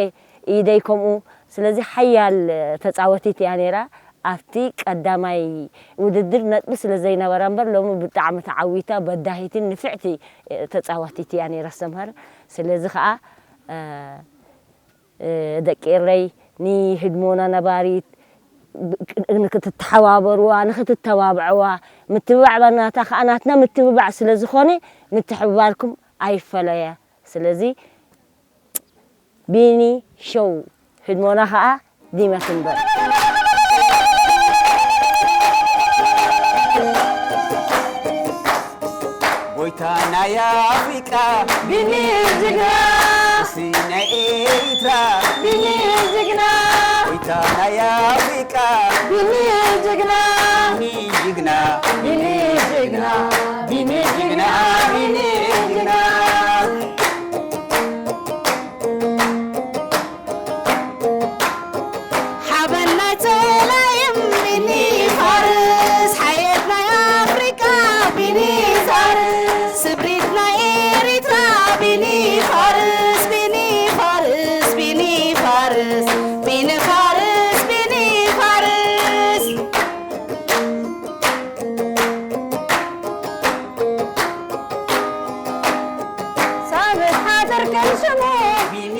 ኢደይ ከምኡ። ስለዚ ሓያል ተጻወቲት እያ ነይራ። ኣብቲ ቀዳማይ ውድድር ነጥቢ ስለ ዘይነበራ እምበር፣ ሎሚ ብጣዕሚ ተዓዊታ በዳሂትን ንፍዕቲ ተጻዋቲት እያ ነይራ ሰምሃር። ስለዚ ኸኣ፣ እ፣ እ፣ ደቂ ኤረይ ንህድሞና ነባሪት ብ-፣ ንክትተሓባበሩዋ፣ ንክትተባብዕዋ፣ ምትብባዕ ናታ ከኣ ናትና ምትብባዕ ስለ ዝኾነ ምትሕብባርኩም ኣይፈለየ። ስለዚ ቢኒ ሾው ህድሞና ከኣ ዲመ ትንበር። ጎይታ ናይ ኣፍሪቃ ቢኒ ጅግና፣ ንጉሲ ናይ ኤሪትራ ቢኒ ጅግና፣ ጎይታ ናይ ኣፍሪቃ ቢኒ ጅግና፣ ቢኒ ጅግና፣ ቢኒ ጅግና፣ ቢኒ ጅግና፣ ቢኒ ጅግና። ሓበን ናይ ጸላይም ቢኒ ፋርስ፣ ሓየት ናይ ኣፍሪቃ ቢኒ ፋርስ፣ ስብሪት ናይ ኤሪትራ ቢኒ ፋርስ፣ ቢኒ ፋርስ፣ ቢኒ ፋርስ፣ ቢኒ ፋርስ፣ ቢኒ ፋርስ። ሳብት ሓዘር ከም ሽሙ ቢኒ